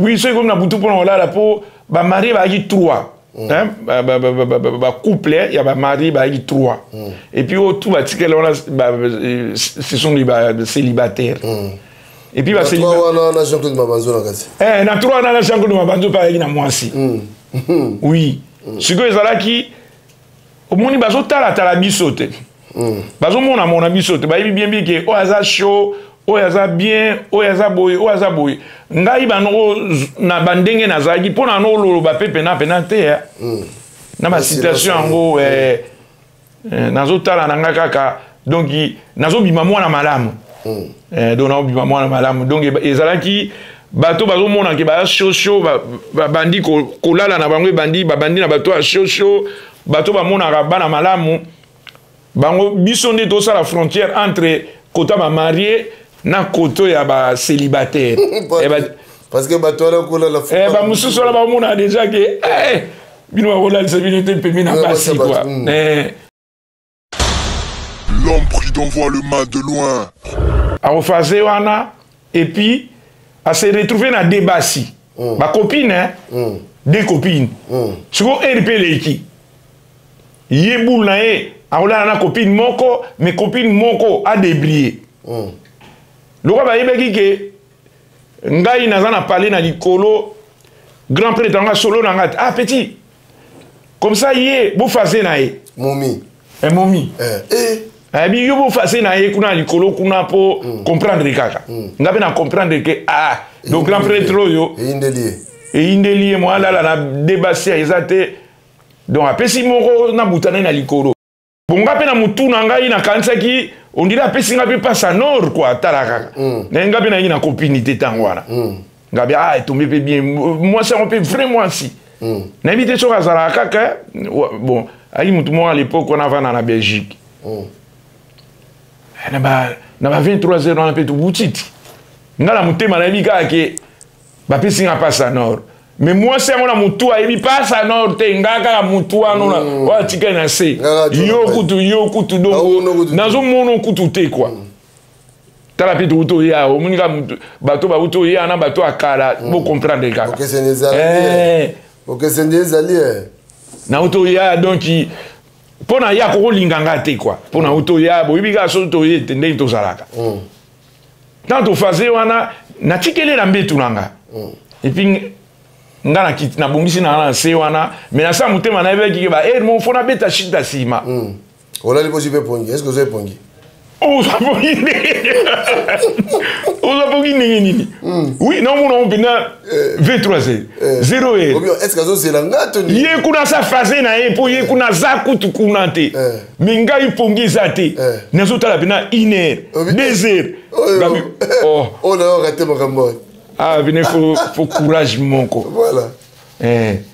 Oui, soki ekomi na butu mpona kolala, mpo bamarie bayaki 3, bacouple ya bamarie bayaki 3, et puis oyo tout batikali wana, ce sont des célibataires. Et puis na wana na Jean-Claude Mabanzo na kati. Eh, na 3 wana na Jean-Claude Mabanzo mpe ayaki na mwasi. Oui, sikoyo ezalaki, omoni, bazotalatala biso te, bazomonamona biso te, bayebi bien bien ke oyo aza chaud, oyo aza bien, oyo aza boye, oyo aza boye. Ngai banoko na bandenge nazalaki mpo na noloba mpe pena pena te na basituation yango. Nazotala na nga kaka, donc nazobima mwana malamu. Donc nazobima mwana malamu, donc ezalaki bato bazomona ke baya chaud chaud, babandi kolala na bango, ebandi babandi na bato ya chaud chaud, bato bamonaka bana malamu bango. Biso nde tosala frontière entre kota bamarie na koto ya bacélibataire. Parce que bato wana kolala. Bamosusu wana bamona déjà ke bino bakolalisa bino te pembe na basi, quoi. L'homme prudent voit le mal de loin. Akofaze wana et puis ase retrouve na deux basi, bacopine, hein? Deux copines. Sikoyo heure mpe eleki, ye bule na ye akolala na copine moko, mais copine moko adébrie. Lokola bayebaki ke ngai naza na palais na likolo, grand prêtre nga solo na nga te: "Ah petit, comme ça ye bofaze na ye." Momi. Eh, momi. Eh, eh. Ayebi yo bofaze na ye kuna na likolo kuna mpo comprendre kaka. Nga mpe na comprendre ke ah, donc grand prêtre oyo eyindeli ye. Eyindeli ye, mo alala na de basi eza te. Donc apesi moko na buta na ye na likolo. Bon, nga mpe na motu na ngai nakanisaki ondire apesi nga mpe passe en or, quoi. Tala kaka, na nga mpe nayaki na copine te ntango wana. Nga mpe ah, etombe mpe bien, mwasi yango mpe vrai mwasi. Nayebi te soki azalaka kaka. Bon, ayaki motu moko à l'époque wana avanda na Belgique. Na ba 23 heures wana mpe tobuti ti nga na motema nayebi kaka ke bapesi nga passe en or, mais mwasi yango na motu ayebi passe en or te. Nga kaka motu wana oyo atikali na se, yo kutu, yo kutu, donc nazomona kutu te, quoi. Tala mpe touti oya, omoni kaka bato bauti oya na bato ya kala, bocomprendre kaka. Okesende ezali. Nauti oya, donc mpo na ye akokolinga nga te, quoi. Mpo na uti oya, boyebi kaka soki toye te ndenge tozalaka. Ntango tofaze wana, natikeli na mbetu na nga, et puis nga nabongisi na nga na se wana, mais nasala motema nayebaki ke baheure moko fo nabeta shita nsima. Olali posi mpe pongi, est ce que ozwa epongi? Ozwa pongi ndenge, ozwa pongi ndenge nini? Oui, naomona ngo mpenza 23 heures 0 heure. Est ce que azozela nga to? Ye kuna aza phase na ye, mpo ye kuna aza kutu kuna te, mais ngai pongi eza te. Nazotala mpena une heure, 2 heures. Oyo nayoka te makambo. Ah, bine faut courage moko. Voilà.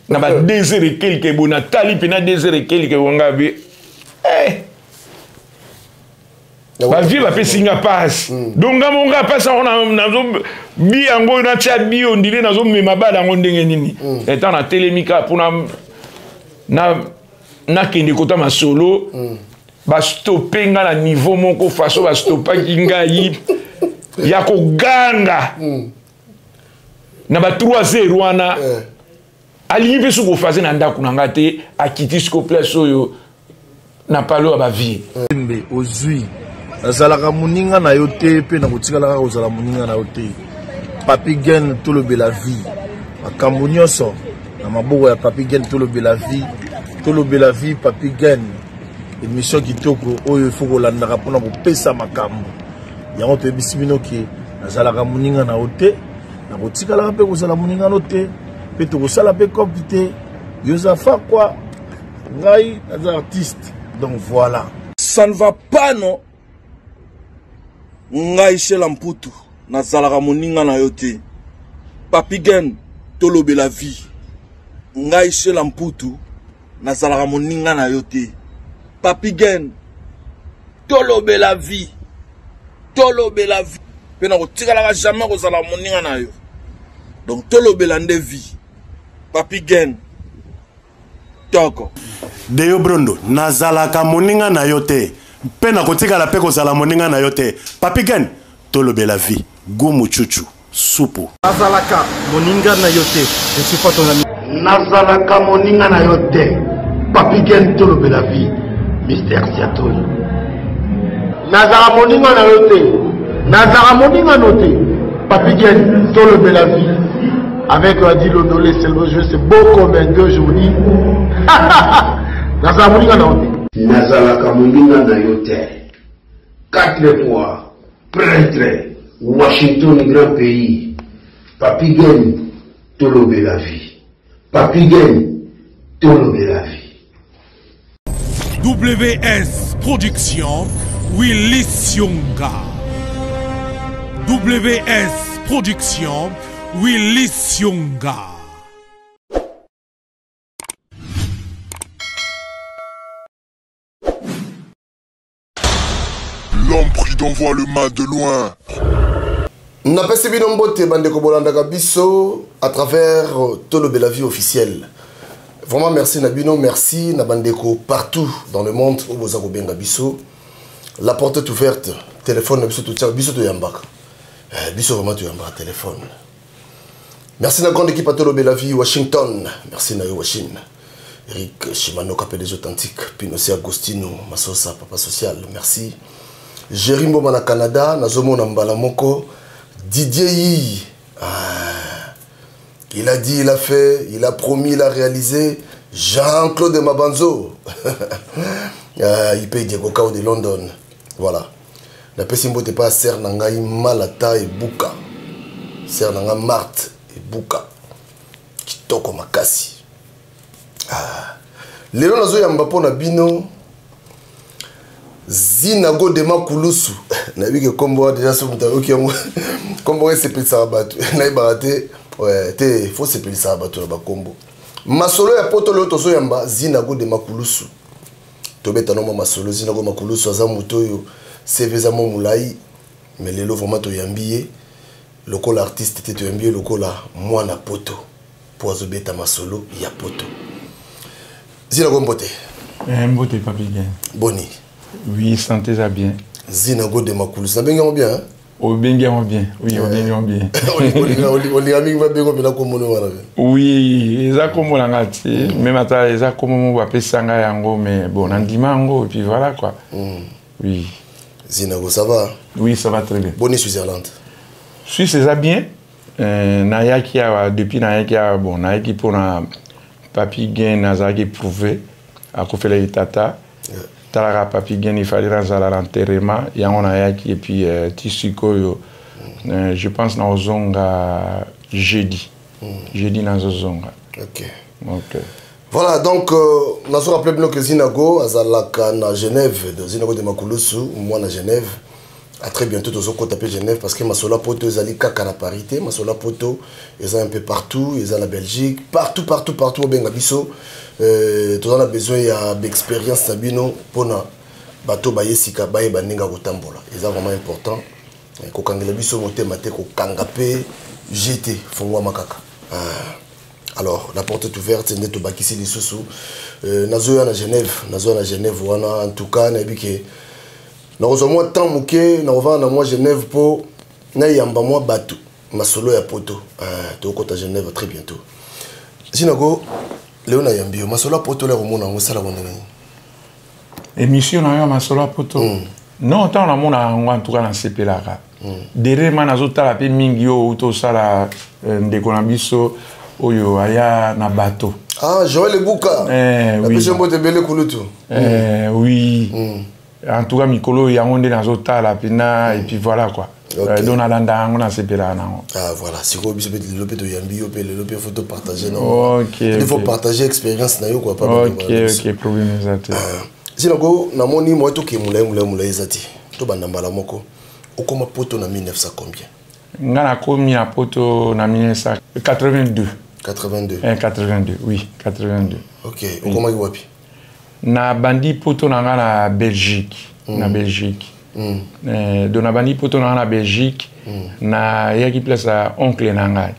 Na ba 2 heures et quelque boye, natali mpena 2 heures et quelque bonga bi bavie bapesi nga pasi. Donc nga mo nga pasi yango nazo bi yango natia bi ondire nazomema bala yango ndenge nini. Etant natelemi kaka mpona nakende kota masolo, bastope nga na niveau moko. Façon bastopaki ngai ya koganga na ba 3 heures wana, alingi mpe soki ofaze na ndako na nga te, akiti siko place oyo na palo ya bavie. Mbe ozwi, nazalaka moninga na yo te mpe nakotikala kaka kozala moninga na yo te. Papi Gen, tolobela vie, makambo nyonso na maboko ya Papi Gen. Tolobela vie, tolobela vie. Papi Gen, émission kitoko oyo ifo kolandaka mpona kopesa makambo yango. Toyebisi bino ke nazalaka moninga na yo te, nakotikalaka mpe kozala moninga no te, mpe tokosala mpe cope te. Yo oza fakwa, ngai naza artiste, donc voilà. Ça ne va pas, non. Ngai Shela Mputu, nazalaka moninga na yo te. Papi Gen, tolobela vie. Ngai Shela Mputu, nazalaka moninga na yo te. Papi Gen, tolobela vie, tolobela vie, mpe nakotikalaka jamais kozala moninga na yo. Donc tolobela nde vie. Papi Gen toko. Deyo Brondo, nazalaka moninga na yo te mpe nakotikala mpe kozala moninga na yo te. Papi Gen, tolobela vie, gumu chuchu. Supu. Nazalaka moninga na yo te. Je suis pas ton ami. Nazalaka moninga na yo te. Papy Gen tolobela vie. Mister Siatoli. Nazala moninga na yo te. Nazala moninga no te. Papy Gen tolobela vie. Avec Adi Londolé, c'est le jeu, c'est beau comme un deux, je vous dis. Nazala moninga na yo te. Nazalaka moninga na yo te. Quatre fois. Prêtre Washington grand pays Papy Gen tolobela vie Papy Gen tolobela vie. WS Production Willy Sionga WS Production Willy Sionga. L'homme prudent voit le mal de loin. Napesi bino mbote bandeko bolandaka biso à travers euh, Tolobela vie officielle. Vraiment merci na bino, merci na bandeko partout dans le monde oyo boza kobenga biso. La porte est ouverte. Téléphone na biso totia biso toyambaka. Eh, biso vraiment toyambaka téléphone. Merci na grande équipe à Tolobela vie Washington. Merci na yo Washington. Eric Shimano PDG authentique, Pinosi Agostino Masosa papa social. Merci. Jerry Mboma na Canada, nazomona mbala moko Didier Yi. Ah. Il a dit, il a fait, il a promis, il a réalisé. Jean-Claude Mabanzo. ah, il paye Diego Kao de London. Voilà. napesi mbote pa sœur na ngai Malata Ebuka. Sœur na ngai Marthe Ebuka. Kitoko makasi. Ah. Lelo nazoyamba mpo na bino Zinago de Makulusu. Nayebi ke kombo wana deja soki moto ayoki yango kombo wana esepelisaka bato nayebaka te te fo sepelisaka bato na bakombo masolo ya poto lelo tozoyamba Zinago de Makulusu tobeta no mwa masolo Zinago Makulusu aza moto oyo CV eza mwa molai mais lelo vraiment toyambi ye lokola artiste te toyambi ye lokola mwana poto mpo azobeta masolo ya poto Zinago mbote. Eh, mbote papi bien. Boni. Oui, santé ça bien. Zinago de Makulusu. Nabengi yango bien. Hein? Obengi yango bien. Oui, obengi yango bien. Olinga mingi babengo mpena kombo wana. Oui, eza kombo na nga te. Même ata eza kombo moko bapesa nga yango mais bon nandima yango et puis voilà quoi. Mm. Oui. Zinago, ça va? Oui, ça va très bien. Boni Switzerland. Suisse eza bien. Euh, nayaki awa depuis nayaki awa bon nayaki mpona Papy Gen azalaki éprouvé akufelaki tata yeah. Talaka Papy Gen il fallait nazala na enterrement yango nayaki et puis euh, ti sikoyo mm. euh, je pense nakozonga jeudi mm. Jeudi nazozonga. Ok, ok. Voilà, donc, euh, nazo rappelé bino que Zinago azalaka na Genève, de Zinago de Makulusu, moi na Genève. À très bientôt, tozokota pe Genève parce que masolo poto ezali kaka na Paris te, masolo poto eza un peu partout, eza na Belgique, partout partout partout obenga biso. Euh, toza na besoin ya expérience na bino pona bato baye sika bayeba ndenge ya kotambola. Eza vraiment important. Kokangela biso motema te, kokanga pe GT fongwama kaka. Ah. Alors, la porte est ouverte, nde tobakisi lisusu. Euh, nazoya na Genève, nazoya na Genève wana en tout cas nayebi ke nakozwa mwa temps moke nakovanda na mwa Genève mpo nayamba mwa bato masolo ya poto. Ah, tokota Genève très bientôt. Zinago leo nayambi yo masolo ya poto leo komona yango esalaka ndenge nini? Émission na yo ya masolo ya poto. Non, ntango namona yango en tout cas nasepelaka. Derrière nazotala mpe mingi oyo outi osala ndeko na biso oyo aya na bato. Ah, Joël Ebuka. Eh, oui. Napesi mbote ebele kulutu. Eh, oui. En tout cas mikolo yango nde nazotala mpena et puis voilà quoi. Ok. Euh, donc nalanda yango nasepelaka nango. Ah voilà, sikoyo biso mpe lelo mpe toyambi yo mpe lelo mpe faut topartage na Ok, il faut ok. partager expérience na yo quoi, pas Ok, ok, problème eza te. Zinago namoni moye tokee molai molai molai eza te. Tobanda mbala moko. Okoma poto na 1900 combien? Nga nakomi na poto na 1982. 82. Eh, 82, oui, 82. Ok, okomaki wapi? Na bandi poto na nga na Belgique. Na Belgique. Eh, donc na bandi poto na nga na Belgique, na yaki place ya oncle na ngai.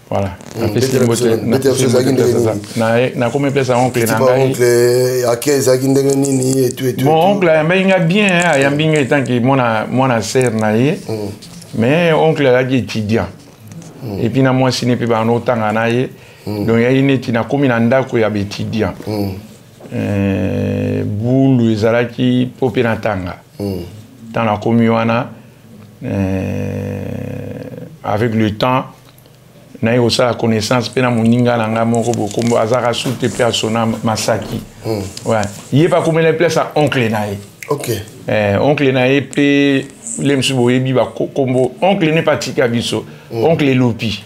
Voilà. Napesi mbote. Betela biso ezalaki ndenge nini? Nakomi place ya oncle na Tipa ngai. oncle ake ezalaki ndenge nini et tout et tout. Bon, oncle ayambaki nga bien, hein, ayambi nga etant que mwana mwana sœur na ye. Mais oncle azalaki étudiant. Et puis na mwasi ne mpe bana otanga na ye. Donc yaki neti nakomi na ndako ya baétudiant. Bulu ezalaki mpo mpe natanga. Ntango nakomi wana, avec le temps naye kosala connaissance mpe na moninga na ngai moko bokombo azalaka su te mpe asona Masaki. Ouais. Ye mpe akomela place ya oncle na ye. Oncle na ye mpe le mosusu boyebi bakombo oncle ne mpe atika biso. Oncle Lupi.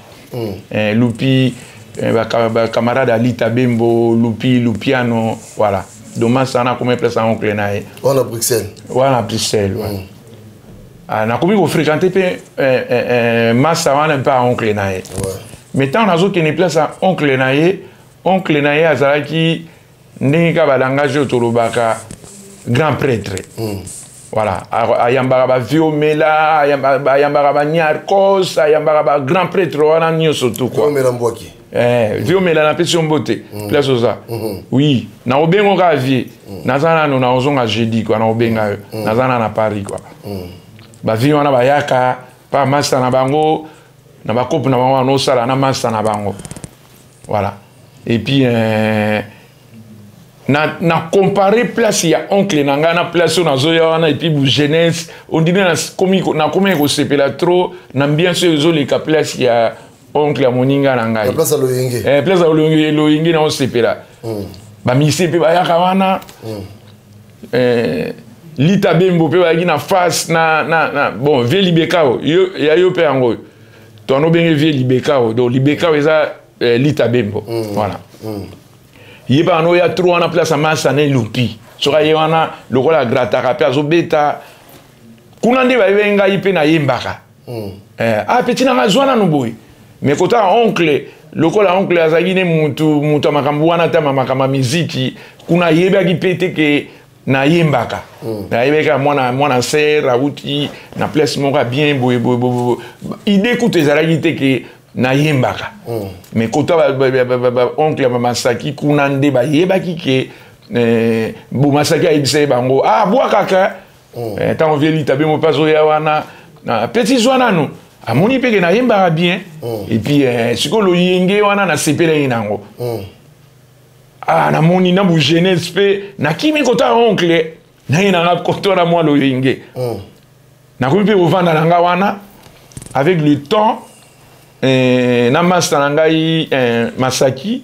Lupi, bacamarade Alita Bembo, Lupi Lupiano, voilà. Donc masa wana akomi place ya oncle na ye. Wana Bruxelles? Wana Bruxelles, ouais. Ah, nakomi kofréquente mpe masa wana mpe ya oncle na ye. Mais ntango nazokende place ya oncle na ye, oncle na ye azalaki ndenge kaka balangage oyo tolobaka, grand prêtre. Voilà, ayambaka baviomela, ayambaka baniarcos, ayambaka bagrand prêtre wana nyonso tu quoi. Omela mbwaki. Viomela, napesi yo mbote place oza. Oui, nakobenga kaka vie, naza nano, nakozonga jeudi quoi, nakobenga yo, naza na Paris quoi. Bavie wana bayaka pa masa na bango na bakope na bango wana osala na masa na bango, voilà. Et puis na comparer place ya oncle na ngai na place oyo nazoya wana, et puis jeunesse ondimi nakomi kosepela trop na ambiance oyo ezoleka place ya oncle ya moninga na ngai. Place ya Loyenge. Place ya Loyenge, Loyenge na osepela. Bamisie mpe bayaka wana. Lita Bembo mpe bayaki na face na bon vie Libekao yo, ya yo mpe yango oyo to obenge vie Libekao. Donc Libekao eza Lita Bembo. Voilà. Ye mpe wana oya trop wana place ya masa na Elupi. Soki aye wana lokola agrataka mpe azobeta kuna nde bayebi ngai mpe nayembaka. Ah, petit na nga, zwa nanu boye. Mais kota oncle, lokola oncle azalaki ne mutu ya makambo wana te, makambo ya miziki kuna, ayebaki mpe te ke nayembaka. Nayebaki kaka mwana ser awuti na place moko ya bien boye boye boye. Idée kutu ezalaki te ke nayembaka. Mais kota oncle ya Masaki kuna nde bayebaki ke bo Masaki ayebisa ye bango: "Ah, bwakaka." Ntango vie Lita Bemo mpe azoya wana na petit, zwa nanu, amoni mpe ke nayembaka bien. Et puis sikoyo loyenge wana nasepelaki nango. Ah, namoni na bujeunesse mpe nakimi kota oncle naye nanga koto wana mwa loyenge. Nakomi mpe kovanda na nga wana. Avec le temps, na master na ngai Masaki,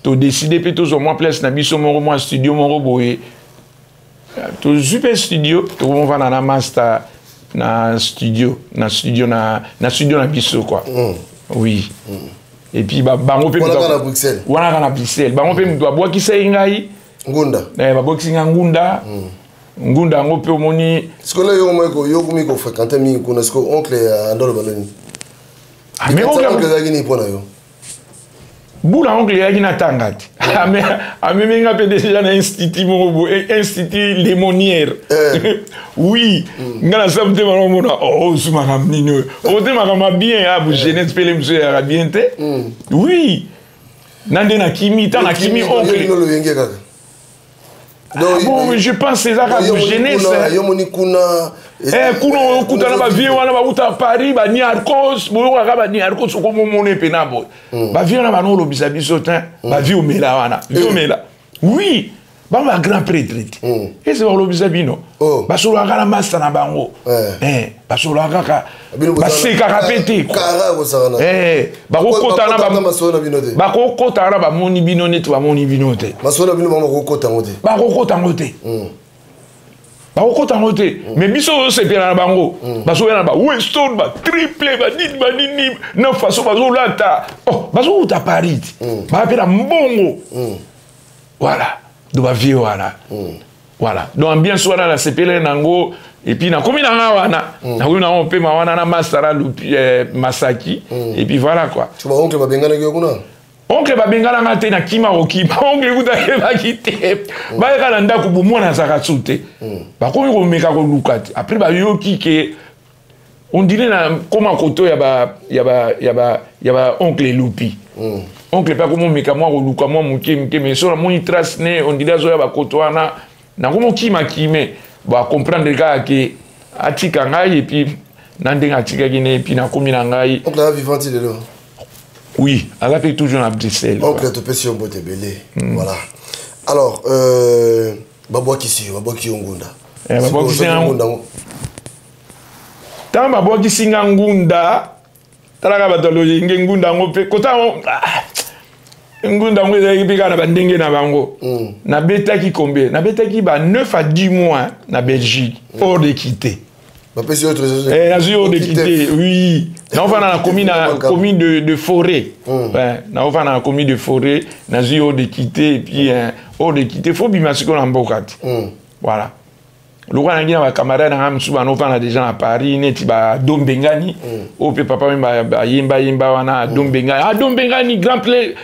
todécider mpe tozwa mwa place na biso moko, mwa studio moko boye. Tozwi mpe studio, tokovanda na master na studio na biso quoi. Oui. Et puis bango mpe Wana kaka na Bruxelles? Wana kaka na Bruxelles. Bango mpe moto babwakisaki ngai. Ngunda? Babwakisi ngai ngunda. Ngunda yango mpe omoni. Sikoyo yo komi kofréquente mingi kuna, sikoyo oncle andolo banani? Ah, mais oncle ezalaki nini mpo na yo? Bula oncle eyaki na tanga te. Amemi nga mpe déjà na institut moko boye, institut Lemonière. Oui, nga nasala motema naomona ozu makambo nini oyo ote makambo ya bien ya bu jeunesse mpe le mosusu eyaka bien te. Oui, na nde nakimi ntan nakimi oncle. Loyenge kaka? Ah, bon, je pense ezaka bu jeunesse. Yo moni kuna. Kuna okutana bavie wana bauta Paris, baniarcos, boyokaka baniarcos, okomomona mpena boye. Bavie wana bana olobisa biso te, bavie omela wana, vie omela, oui, bango bagrand prêtre te ese balobisa bino. Basololaka na masta na bango, basololaka kaka, basekaka mpe te. Bakokota wana, bamoni bino neti bamoni bino te. Bakokota yango te. Bakokota yango te, bakokota yango te. Mais biso ozosepela na bango, bazoya na baweston, batriple, banini banini, na façon bazolata, bazowuta Paris te, baa mpe na mbongo. Voilà, donc bavie wana, voilà, donc ambiance wana nasepele nango. Et puis nakomi na nga wana, nakomi nango mpema wana na masara Lupi, Masaki. Et puis voilà quoi. Oncle babenganaki yo kuna? Oncle babengananga te, nakima kokima. Oncle kuta ayebaki te. Bayaka na ndako, bomwana azalaka su te. Bakomi komeka koluka te. Après bayoki ke on dirait na koma koto ya ba oncle Elupi. Oncle mpe akomomeka mwa koluka mwa moke moke, mais so namoni trace ne, on dirait azoya bakoto wana, nakomokima kime. Bacomprendre kaka ke atika ngai. Et puis Na ndenge atikaki ne, epuis nakomi na ngai. Oncle aza vivant ti lelo? Oui, aza mpe toujours na Bruxelles. Oncle, topesi yo mbote ebele. Voilà, alors babwakisi yo, babwaki yo ngunda. Eh, babwakisi nga ngunda. Ntango babwakisi nga ngunda, talaka bato ya loyenge, ngunda yango mpe kota ah, ngunda yango ezalaki mpe kaka na bandenge na bango. Nabetaki combien? Nabetaki ba 9 à 10 mois na Belgique, hors de quitter. Bapesi yo autorisation? Eh, nazwi hors de quitter, oui. Naofanda na commune, na commune de Forêt. Ouais, naofanda na commune de Forêt, nazwi hors de quitter, et puis hors de quitter, faut bima sikoyo na mboka te. Voilà, lokola nangi na bacamarade na ngai mosusu banofanda déjà na Paris, neti badombengani oyo mpe papa oyo bayembayemba wana, adombengani, adombengani grand play,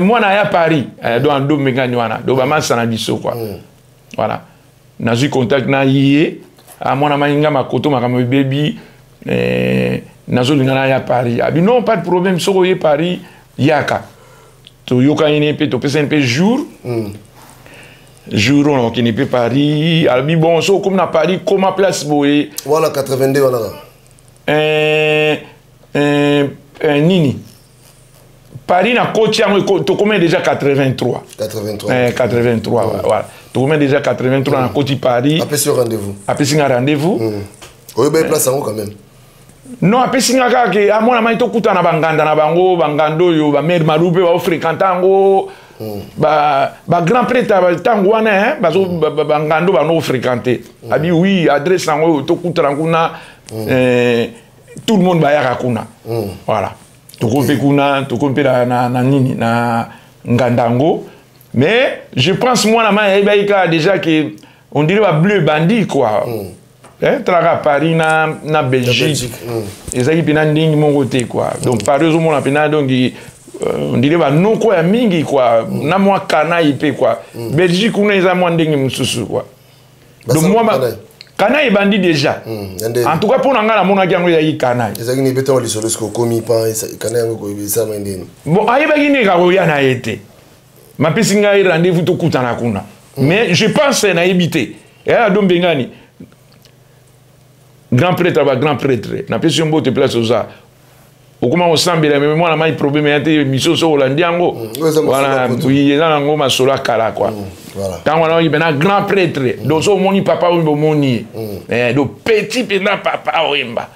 mwana ya Paris, donc adombengani wana, donc bamasa na biso quoi. Voilà, nazwi contact na ye, amwana mai nga makoto, makambo ebebi, nazolinga na ya Paris. Abi non, pas de problème, soki oye Paris, yaka. Toyokani ne mpe, topesani mpe jour, jour oyo nakokende mpe Paris. Alobi bon, so okomi na Paris, koma place boye. Wana 82 wana kaka? Nini, Paris nakoti yango, tokomi déjà 83. 83. Eh, 83. Voilà, tokomi déjà 83, nakoti Paris. Apesi yo rendez-vous? Apesi nga rendez-vous. Oyebi place yango quand même? Non, apesi nga kaka ke amona mai, tokutana na banganda na bango, banganda oyo bamare malu mpe baofréquente yango, bagrand prêtre ntango wana, bazo bangando bano ofréquente. Abi oui, adresse yango oyo, tokutana kuna, tout le monde bayaka kuna. Voilà, tokomi mpe kuna, tokomi mpe na nini, na nganda yango. Mais je pense mwana mai ayebaki kaka déjà ke on dirait bableu bandi quoi. Talaka Paris na Belgique, ezalaki mpena ndenge moko te quoi. Donc Paris ozomona mpena, donc on dirait banoko ya mingi quoi, na mwa kanayi mpe quoi. Belgique kuna eza mwa ndenge mosusu quoi. Donc mwa kanayi ebandi déjà. En tout cas mpo na ngai, namonaki yango ezalaki kanayi. Ezalaki ni betango lisolo soki okomi pa kanayi yango esalama ndeni? Bon, ayebaki nde kaka koya na ye te, mapesi ngai rendez-vous, tokutana kuna. Mais je pense, nayebi te, eya adombengani, grand prêtre, ba grand prêtre, napesi yo mbote place oza, okoma kosambela. Mais mwana mai, problème ya te, mission so olandi yango wana, oui, eza nango masolo ya kala quoi. Ntango wana oyi mpena grand prêtre, donc so omoni papa oyo, omoni ye, donc petit mpena papa oyemba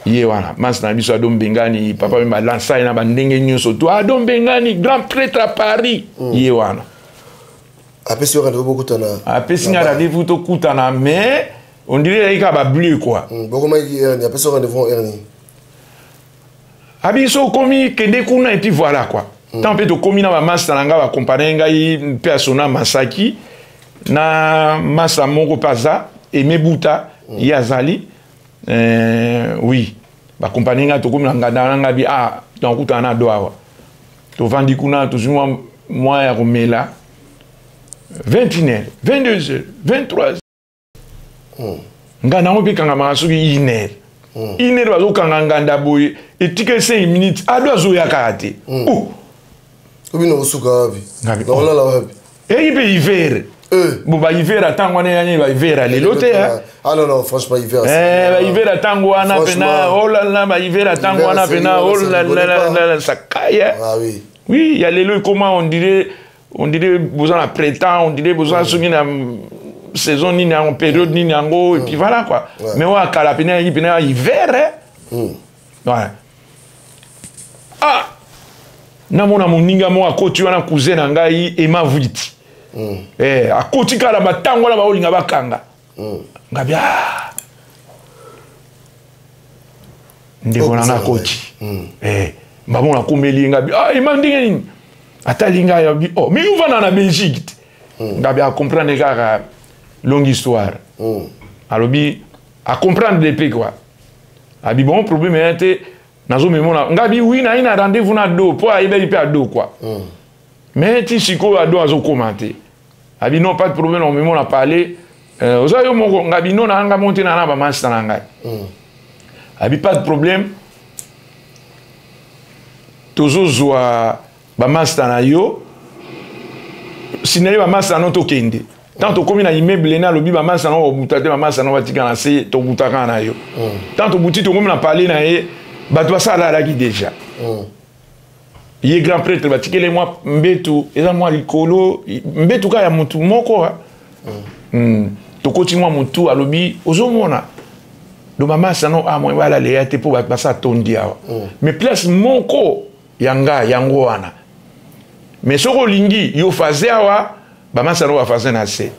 ye wana, masi na biso adombengani, papa oyo balansa ye na bandenge nyonso to adombengani, grand prêtre à Paris, ye wana. Apesi yo rendez-vous, bokutana? Apesi nga rendez-vous, tokutana, mais on dirait ezalaki kaka bableu quoi. Bokomaki heure nini? Apesi yo rendez-vous heure nini? Abi so okomi, kende kuna, et puis voilà quoi. Ntango mpe tokomi na bamasta na ngai, bakompane ngai mpe asona masaki na masa moko mpe aza Aime Buta, ye azali, oui, bakompane ngai, tokomi na nganda na ngai bi, ah, tokutana na do awa, tovandi kuna, tozwi mwa mwa ya komela, 21 heures, 22 heures, 23 heures. Nganda yango mpe ekangamaka soki 1 heure, 1 heure bazokanga nganda boye, etikali 5 minutes, ado azoya kaka te. Oh! Obino osuka wapi? Naolala wapi? Eyi mpe hiver. Bon, bahiver ya ntango wana eyani bahiver ya lelo te. Ah non, non, franchement, hiver. Bahiver ya ntango wana pena, olala, bahiver ya ntango wana pena, olala, sakaya. Ah oui. Oui, ya lelo ekoma, on dirait boza na printemps, on dirait boza soki na saison nini yango, période nini yango, et puis voilà quoi. Mais oyo akala pena eyaki pena hiver. Ouais. Ah, namona moninga moko akoti wana, cousin na ngai Ema Vuiti. Akoti kaka na batango wana baolinga bakanga ngabi, ah, ndeko na nga akoti. Mbamo nakomeli ye, ngabi, ah, Ema, ndenge nini? Atali ngai, abi, oh, mais ovanda na Belgique te? Ngabi acomprendre kaka longue histoire. Alobi acomprendre mpe quoi. Abi bon, problème eya te, nazomemona. Ngabi oui, nayi na rendez-vous na do mpo ayebaki mpe ado quoi. Mais ti sikoyo ado azokóma te. Abi non, pas de problème, omemona parler, oza yo moko? Ngabi non, na nga mo te, na bamasta na ngai. Abi pas de problème, tozozwa bamasta na yo, sinali bamasta no, tokende. Tant tokomi na immeuble na alobi bamasa na babuta te, bamasa na batika na se, tobutaka na yo. Tant tobuti, tokomi na palais na ye, bato basalalaki déjà. Ye grand prêtre batikeli mwa mbetu, eza mwa likolo, mbetu kaka ya motu moko. Tokoti mwa motu, alobi ozomona do bamasa no a moye balala eya te mpo bato basa tondi awa. Mais place moko ya nga yango wana, mais soki olingi yo faze awa, bamasa no bafaze na se.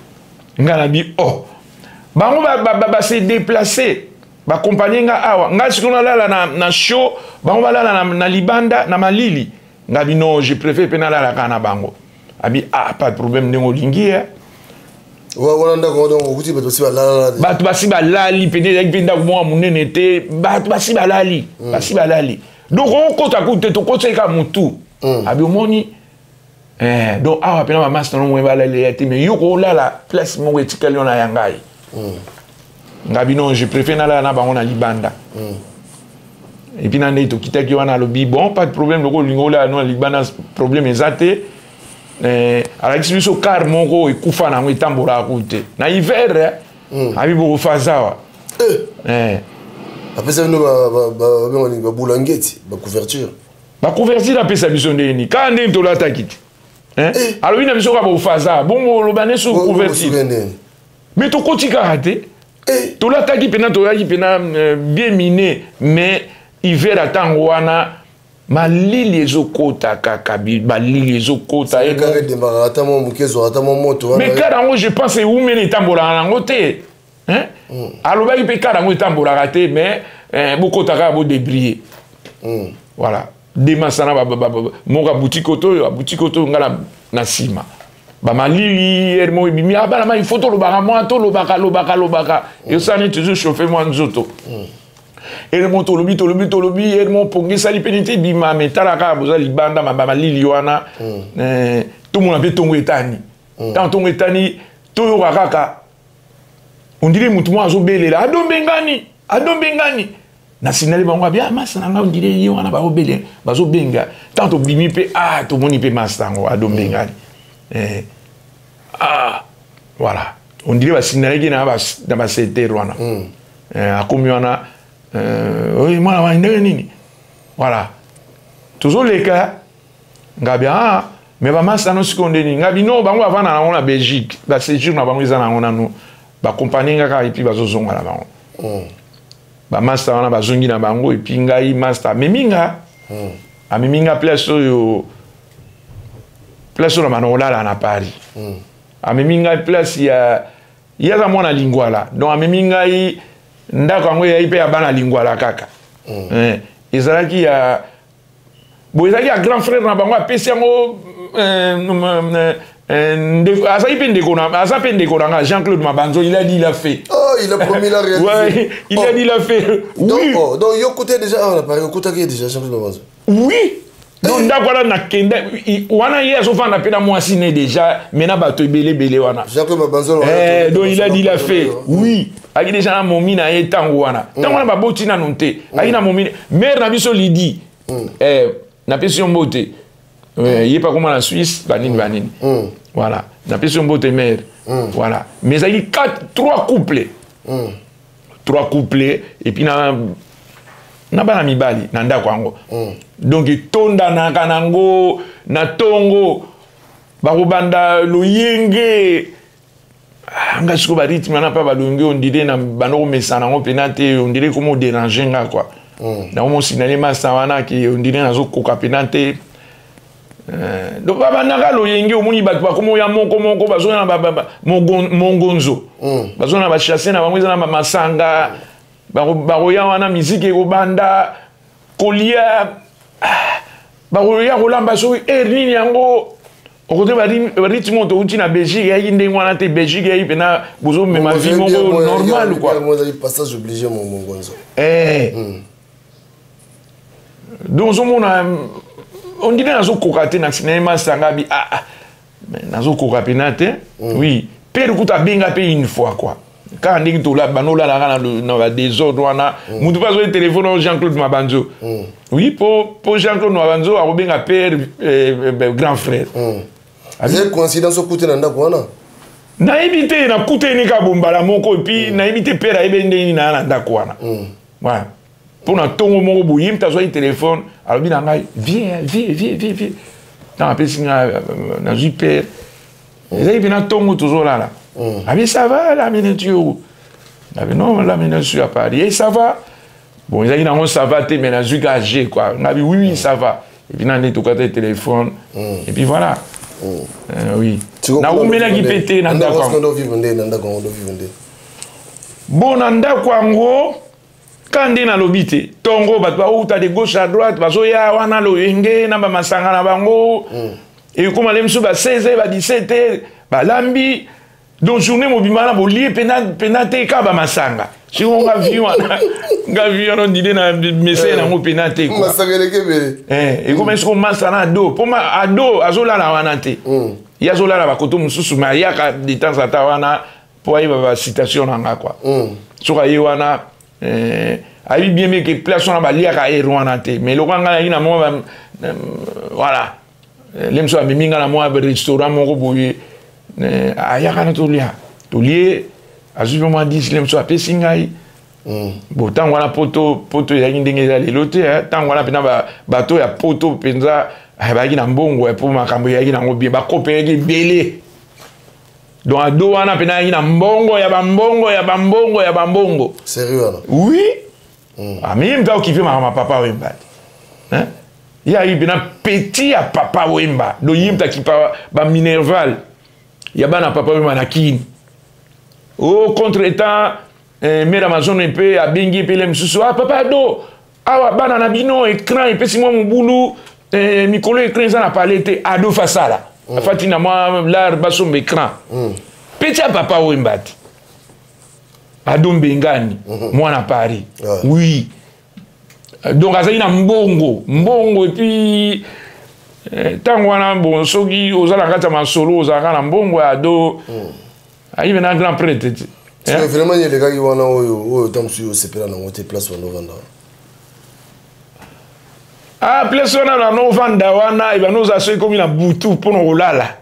Nga na bi oh, bango base déplace, bakompagne nga awa, nga sikoyo nalala na show, bango balala na libanda na malili. Nga bi non, je préfère mpe nalala kaka na bango. Abi ah, pas de problème, ndenge olingi ye. Wana ndako donc okuti bato basi balala? Bato basi balali pene, ezalaki mpe ndako moko monene te, bato basi balali. Basi balali, donc okota kutu te, tokotaki kaka motu. Abi omoni donc awa mpena bamasi nano moye balali ya te, mais yo kolala place moko etikali wana ya ngai. Nga bino, je préfère nalala na bango na libanda. Et puis na ndenge tokitaki wana, alobi bon, pas de problème, loko olingi olala no na libanda, problème eza te. Alakisi biso car moko ekufa nango, etambolaka kutu te na hiver. Abi bokofaza awa. Apesa bino babulangeti, bacouverture? Bacouverture apesa biso ndenge nini? Kaka ndenge tolataki te. Alobi na biso kaka bofaza bongo, oloba ne so couverture, mais tokoti kaka te, tolataki mpena, toyaki mpena bien mine. Mais hiver atango wana malili ezokota kaka, balili ezokota. Mais car yango, je pense ewumeli, etambolaka nango te. Alobaki mpe car yango etambolaka te, mais bokota kaka, bodébrouiller. Voilà, demasana moko abuti koto oyo, abuti koto oyo, nga na nsima. Bamalili ere moko ebimi, abana mai, faut tolobaka mwa, tolobaka lobaka lobaka, esala neti tozochauffe mwa nzoto. Ere moko tolobi tolobi tolobi, ere moko pongi esali mpe neti ebima, me tala kaka boza libanda, malili wana. Tomona mpe ntongo etani, ntango ntongo etani, toyoka kaka on dirait motu moko azobelela adombengani, adombengani. Na signale bango, abi ah, masa na ngai, on dirait ye wana baobele bazobenga. Ntango tobimi mpe ah, tomoni mpe masa yango adombengani. Ah voilà, on dirait basignalaki na basetere wana. Akomi wana, oyo mwana wani ndenge nini? Voilà, tozoleka, ngabi ah, mais bamasa no sikoyo nde nini? Ngabi no, bango bavanda nango na Belgique, baséjour na bango eza nango nanu, bakompanie nga kaka et puis bazozonga na bango. Bamaster wana bazongi na bango, et puis ngai master amemi nga. Amemi nga place oyo, place oyo na bana kolala na Paris. Amemi ngai place ya ye, aza mwana Lingwala, donc amemi ngai ndako yango eyai mpe ya bana Lingwala kaka. Ezalaki ya boye, ezalaki ya grand frère na bango, apesi yango azali mpe ndeko na, aza mpe ndeko na nga, Jean Claude Mabanzo. Il a dit, il a fait. Oh, il a promis, il a réalisé. Ouais, il a dit, il a fait. Donc, oui. Oh, donc yo côté déjà awa na Paris, okutaki ye déjà, Jean Claude Mabanzo? Oui, donc ndako wana nakenda wana, ye azofanda mpe na mwasi ne déjà, mais na bato ebele ebele wana. Jean Claude Mabanzo. Donc il a dit, il a fait, oui. Aki déjà na momi na ye ntango wana, ntango wana baboti nanu te, aki na momi, mare na biso Lidi. Napesi yo mbote. Ye mpe akoma na Suisse, banini banini. Voilà, napesi yo mbote, mare. Voilà, mais ezalaki 4, 3 couple, trois couple, et puis na bana mibali na ndako yango. Donc etondanaka nango na ntongo, bakobanda loyenge. Ah, nga sikoyo barythme wana mpe balongi, on dirait na banda komesana yango mpena te, on dirait komo dérange nga quoi. Nango mosinale masa wana ke on dirait nazokoka mpena te. Donc babandaka loyenge, omoni bato bakoma oya moko moko, bazoya na mongonzo, bazoya na bachasse na bango, eza na bamasanga, bakoya wana, miziki ekobanda, kolia, bakoya kolamba soki heure nini yango. Okote barythme oyo touti na Belgique eyaki ndenge wana te. Belgique eyaki mpena bozomema vie moko normal quoi. Passage obligé, mongonzo. Donc ozomona on dirait nazokoka te. Na nsina ye masanga abi ah, ah, nazokoka mpena te. Oui, pere kuta abenga mpe une fois quoi, kaka ndenge banda olalaka na badésordre wana. Mutu mpe azoi telefone oyo Jean Claude Mabanzo. Oui, po Jean Claude Mabanzo akobenga père, grand frère. Ezali coïncidence okuti na ndako wana? Nayebi te, nakutani kaka bombala moko et puis nayebi te père ayebi ndenge nini naya na ndako wana. Ouais. Mpo na ntongo moko boye, ye moto azwaki telefone, alobi na ngai: "Viens, viens, viens, viens, viens." Ntango apesi ngai, nazwi père, ezalaki mpe na ntongo, tozolala. Abi: "Ça va la minute yo?" Nabi: "Non, la minute, je suis à Paris." "Et ça va?" Bon, ezalaki nango ça va te, mais nazwi kaka g quoi. Ngabi: Oui, ça va." Et puis na nde tokata téléphone et puis voilà. Oui, nawumelaki mpe te na ndako. Bon, na ndako yango ka nde nalobi te, ntongo bato bauta de gauche à droite, bazoya wana loyenge na bamasanga na bango. Ekóma le mosusu ba 16, ba 17, balambi. Donc journée mobimba wana bolie pena te, kaka bamasanga. Siko nga vie wana, nga vie wana ondide na mese nango pena te. Ekóma siko masa na ado, mpo ado azolala wana te. Ye azolala bakoto mosusu, mais ayaka de temps en temps wana mpo ayeba basituation na nga quoi. Soki aye wana, ayebi bien bien ke place wana baliaka aere wana te. Mais eloko nga nayaki na mwa, voilà, le mosusu amemi nga na mwa restaurant moko boye, ayaka na tolia, tolie, azwi mpe mwa 10, le mosusu apesi ngai. Bon, ntango wana poto, poto ezalaki ndenge eza lelo te. Ntango wana mpena bato ya poto mpenza bayaki na mbongo, mpo makambo eyaki nango bien, bakope eyaki ebele. Donc ado wana mpena ayaki na mbongo ya bambongo ya bambongo ya bambongo. Sérieux wana? Oui. Ami ye moto aokipe makambo ya Papa Wemba te. Ye ayi mpena petit ya Papa Wemba. Donc ye moto akipa baminerval ya bana Papa Wemba na Kini. O contre temps, mare Amazon mpe abengi mpe le mosusu: "Ah, papa Ado, awa bana na bino, écran epesi mwa mobulu. Mikolo écran eza na pale te." Ado fasala afati na mwa lar, basomba écran. Petit ya Papa Wemba te, Ado Mbengani, mwana Paris. Oui, donc azali na mbongo mbongo. Et puis ntango wana, bon, soki oza na kati ya masolo, ozalaka na mbongo ya Ado. Ayibe na grand prêtre te. Vraiment elekaki wana oyo oyo ta mosusu osepela nango te, place wana ovanda? Ah, place wana na ovanda wana, ebanda ozala soki ekomi na butu mpona kolala.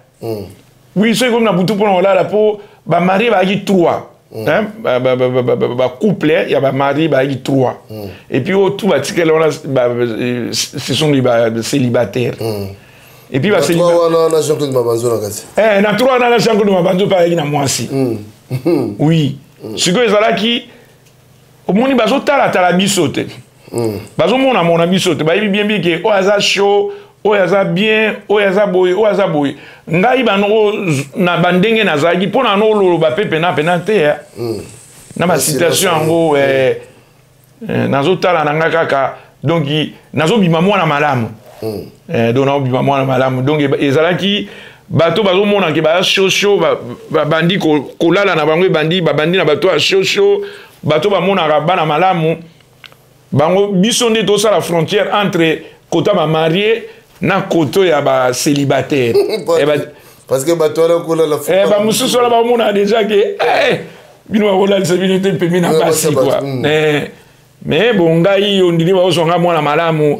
Oui, soki ekomi na butu mpona kolala, mpo bamariés bazalaki trois, bacouple ya bamariés bazalaki trois, et puis oyo tu batikali wana, ce sont des célibataires. Et puis wana na Jean-Claude Mabanzo na kati? Na trois wana na Jean-Claude Mabanzo mpe azalaki na mwasi. Oui, sikoyo ezalaki, omoni, bazotalatala biso te, bazomonamona biso te. Bayebi bien bien ke oyo aza chaud, oyo aza bien, oyo aza boye, oyo aza boye. Ngai banoko na bandenge nazalaki mpo na noloba mpe pena pena te na basituation yango. Nazotala na nga kaka, donc nazobima mwana malamu. Donc nazobima mwana malamu. Donc ezalaki bato bazomona ke baza chaud chaud, babandi kolala na bango, ebandi babandi na bato ya chaud chaud, bato bamonaka bana malamu bango. Biso nde tosala frontière entre kota bamariés na koto ya bacélibataire. Parce que bato wana kolala. Bamosusu wana bamona déjà ke bino bakolalisa bino te pembe na basi quoi. Mais bon, ngai ondimi baozwanga mwana malamu.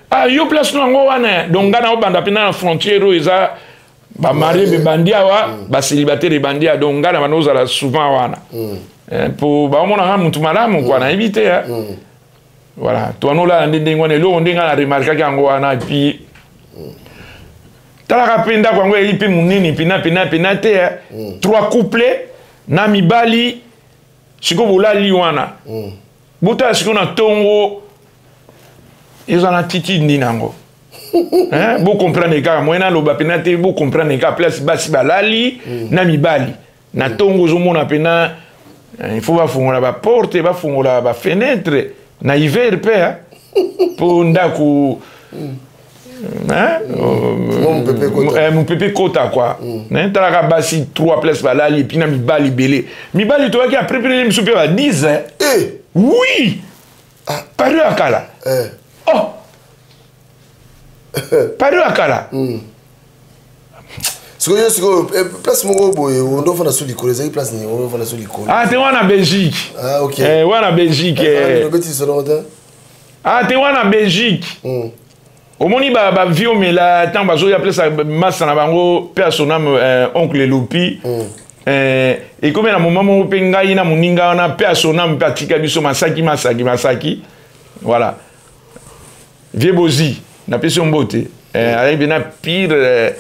Ah, yo place no yango wana. Donc ngai naobanda mpena na frontière oyo eza bamariés ebandi awa, bacélibataire ebandi awa. Donc ngai na banda ozala souvent wana mpo baomonanga mutu malamu quoi, nayebi te. Voilà, to wana olala nde ndenge wana. Eloko nde ngai na remarquaki yango wana. Et puis talaka mpe ndako yango eyei mpe monene mpena pena pena te, trois couple na mibali. Sikoyo bolali wana, botala sikoyo na ntongo eza na titi nini yango. Bocomprendre kaka, moye naloba mpena te, bocomprendre kaka place basi balali na mibali. Na ntongo ozomona mpena il faut bafongola baporte, bafongola bafenêtre na hiver mpe, mpo ndako mopepe ekota quoi. Talaka basi trois place balali, et puis na mibali ebele. Mibali toyaki après misu mpe ba 10. Oui, Paris ya kala. Oh, Paris ya kala. Sikoyo, sikoyo place moko boye ondo ofanda so likolo, ezalaki place nini ondo ofanda so likolo? Ah te, wana Belgique. Ah, ok. Wana Belgique. Obeti lisolo te. Ah te, wana Belgique. Omoni bavie omela ntango bazoya place masa na bango mpe ya son âme, oncle Elopi. Eh, ekomi na moment moko mpe ngai na moninga wana mpe asona mpe atika biso masaki masaki masaki, voilà. Vieux Bozi, napesi yo mbote. Eh, ayaki mpena pire, eh,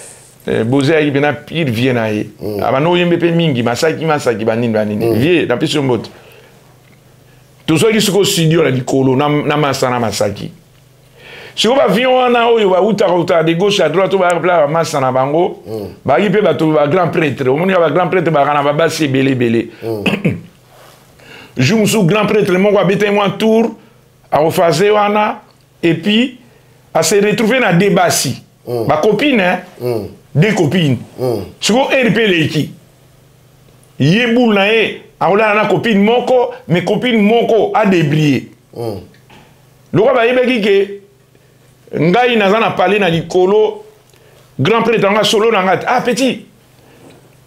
eh, Bozi ayaki mpena pire vie na ye. Abanda oyembe mpe mingi masaki masaki banini banini. Vieux, napesi yo mbote. Tozwaki sikoyo studio na likolo na, na masa na masaki. Sikoyo bavion wana oyo bautaka utaka de gauche à droite, oyo bayaka pla bamasa na bango, bayaki mpe bato ba grand prêtre. Omoni ba grand prêtre bayaka na babasi ebele ebele. Jour mosusu grand prêtre moko abetaki mwa tour akofaze wana, et puis ase retrouve na deux basi, bacopine, hein? Deux copines. Sikoyo heure mpe eleki, ye boule na ye akolala na copine moko, mais copine moko adébrie. Lokola bayebaki ke ngai naza na palais na likolo, grand prêtre anga solo na ngai, ah petit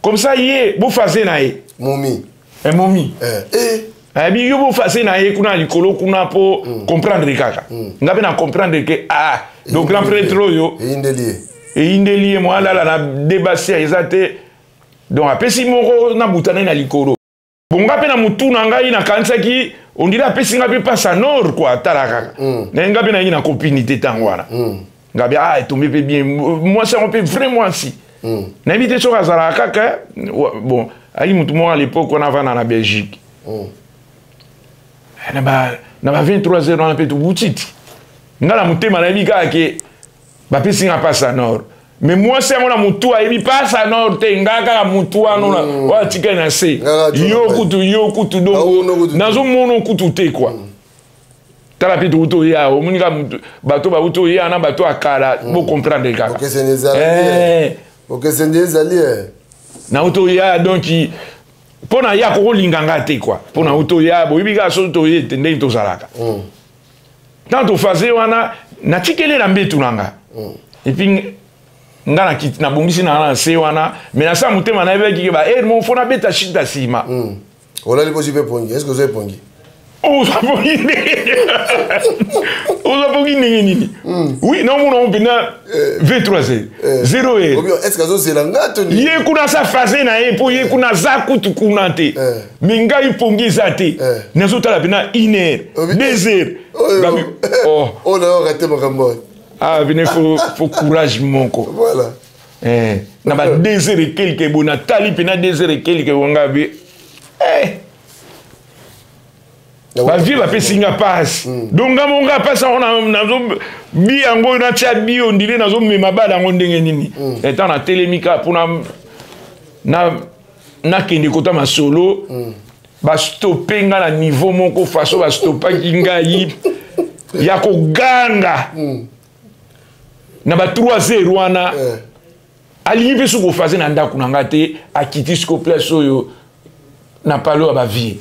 comme ça, ye bofaze na ye. Momi. Eh, momi. Eh, eh. Ayebi yo bofaze na ye kuna na likolo kuna mpo comprendre kaka. Nga mpe na comprendre ke ah, donc grand prêtre oyo eyindeli ye. Eyindeli ye, mwa alala na debasi eza te. Donc apesi moko na buta na ye na likolo. Bon, nga mpe na motu na ngai nakanisaki ondire apesi nga mpe pasa nord kua, tala kaka. Na nga mpe nayengi na copine te ntango wana. Nga mpe ah, etombe mpe bien, mwasi yango mpe vrai mwasi. Nayebi te soki azalaka kaka. Bon, ayaki motu moko à l'époque wana avanda na Belgique. Na ba 23 heures wana mpe tobuti ti nga na motema nayebi kaka ke bapesi nga pasa nord, mais mwasi yango na motu ayebi pasa nord te. Nga kaka motu wana oyo atikali na se, yo kutu, yo kutu, donc nazomona kutu te kua. Tala mpe touti oya, omoni kaka bato bauti oya na bato ya kala, bocomprendre kaka. Okesende ezali. Nauti oya, donc mpo na ye akokolinga nga te kua, mpo na uti oya, boyebi kaka soki toye te ndenge tozalaka. Ntango tofaze wana, natikeli na mbetu na nga, et puis nga nabongisi na nga na se wana, mais nasala motema nayebaki ke ba heure moko fo nabeta shita nsima. Olali posi mpe pongi, est ce que ozwa epongi? Ozwa pongi ndenge, ozwa pongi ndenge nini? Oui, naomona ngo mpenza 23 heures 0 heure. Est ce que azozela nga to? Ye kuna aza phase na ye, mpo ye kuna aza kutu kuna te, mais ngai pongi eza te. Nazotala mpena une heure, 2 heures. Oh, oyo rate makambo. Ah, bine faut courage moko. Voilà. Eh, na ba 2 heures et quelque boye, natali mpena 2 heures et quelque bonga bi, eh. Bavieux bapesi nga pasi, donc nga mo nga pasi yango nazo bi yango natia bi ondire nazomema bala yango ndenge nini. Etant natelemi kaka mpona nakende kota masolo, bastope nga na niveau moko. Façon bastopaki ngai ya koganga na ba 3 heures wana, alingi mpe soki ofaze na ndako na nga te. Akiti siko place oyo na palo ya bavieux.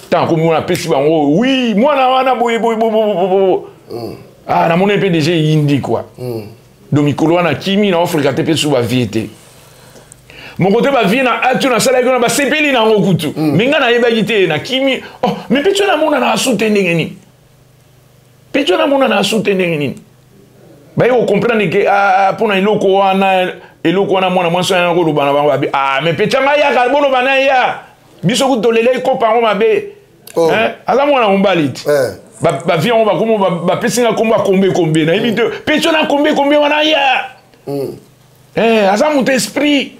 Ntango akomi wana, apesi bango wi mwana wana boye boye boye. Ah, namoni mpe déjà eyindi quoi. Donc mikolo wana kimi na ofréquente mpe so bavieux te moko te. Bavieux na ati oyo nasalaki wana basepeli na yango kutu, mais ngai nayebaki te. Nakimi, oh, mais mpe tio namona na asu te ndenge nini, mpe tio namona na asu te ndenge nini. Baye kocomprendre ke ah, mpona eloko wana, eloko wana mwana mwasi wana koloba na bango babi, ah, mais mpe tianga yaka boloba na ya biso kutu tolelaki kopa yango mabe. Aza mwana mobali ti bavieux yango bakomo bapesi nga kombo akombe kombe, nayebi te mpe tio na kombe kombe wana ya aza moto esprit,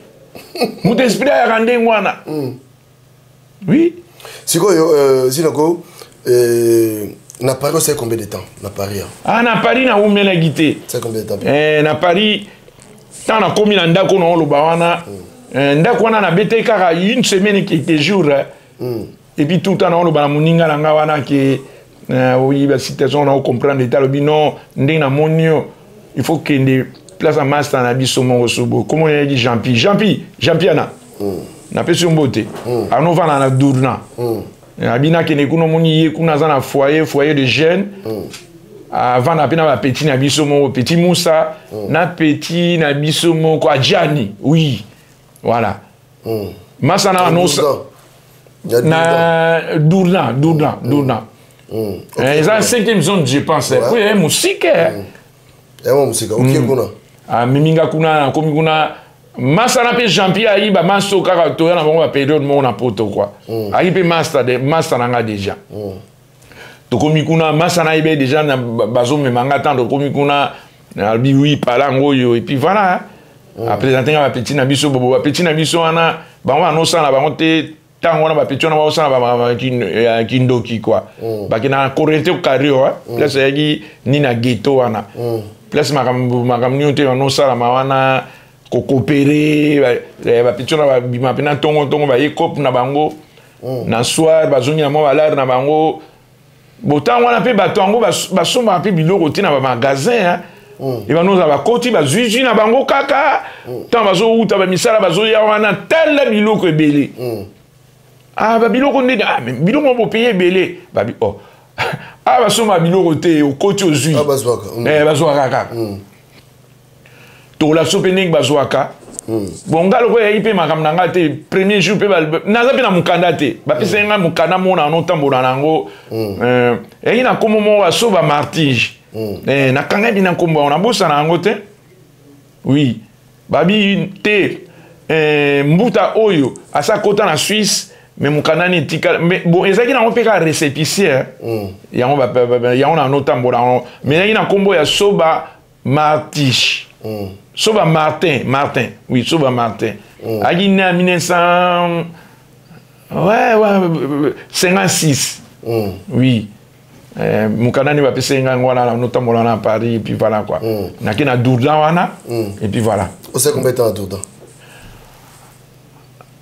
moto esprit ayaka ndenge wana, oui. Sikoyo Zinako, na Paris osali combien de temps na Paris? Ah, na Paris naumelaki te. Combien de temps? Na Paris, ntango nakomi na ndako na oloba wana, ndako wana nabetaki kaka une semaine, quelques jours, et puis tout le temps naoloba na moninga na nga wana ke oyi basituation na ocomprendre ete alobi non, ndenge namoni yo, il faut kende place ya master na biso moko so boye. Komo yaki Jean-Pi, Jean-Pi, Jean-Pi ana napesi yo mbote, anovanda na Dourna. Abi nakende kuna, omoni ye kuna aza na foyer de jeune, avanda mpe na bapeti na biso moko, petit Musa na petit na biso moko Adjani, oui, voilà. Masa na anosa na Dourna, Dourna, Dourna. Eza cinquième zone, je pense, po ye mosika. Yango mosika, okie kuna? Amemi nga kuna, nakomi kuna. Masana mpe Jean Pierre ayi bamaso kaka toya na bango baperiode moko na poto kua. Ayi mpe master de master na nga déjà. Tokomi kuna, masa na ye déjà na bazomema nga. Ntango tokomi kuna, alobi: "Oui, pala yango oyo." Et puis voilà, aprésente nga bapeti na biso bobo. Bapeti na biso wana, bango banosala bango te. Ntango wana bapeti wana baosala ya kindoki kua. Bakenda na Corrente Cario, place eyaki nini na ghetto wana, place makambo makambo nini te banosalama wana, kokopere. Bapeti wana babima mpena ntongo ntongo, baye cope na bango, na soir bazongi na mwa balare na bango. Botango wana mpe bato yango basombaka mpe biloko te na bamagasin. Ebanda ozala bakoti, bazwizwi na bango kaka ntango bazowuta bamisala, bazoya wana, tala biloko ebele. Ah, babiloko ndeni? Ah, biloko bopeye ebele. Babi oh, ah, basomba biloko te, okoti, ozwi. Bazwaka kaka. Tokola biso mpe ndenge bazwaka. Bon, nga lokola eyaki mpe makambo na nga te, premier jour mpe naza mpe na mokanda te. Bapesaki nga mokanda moko na notambola na yango, eyaki na nkombo moko Asoba Martige. Nakangaki mpe na nkombo yango, nabosana yango te. Oui, babi te, mbuta oyo asa kota na Suisse, mais mokanda ni etikala. Bon, ezalaki nango mpe kaka récépissé yango, yango na notambola yango, mais ezalaki na nkombo ya Soba Martiche. Soba Martin, Martin, oui, Soba Martin. Ayaki né en 1900, ouais, 56. Oui. Mokanda nde bapesi ngai yango wana, notambola na Paris, et puis voilà quoi. Nake na Dourdan wana, et puis voilà. Osali combien de temps à Dourdan?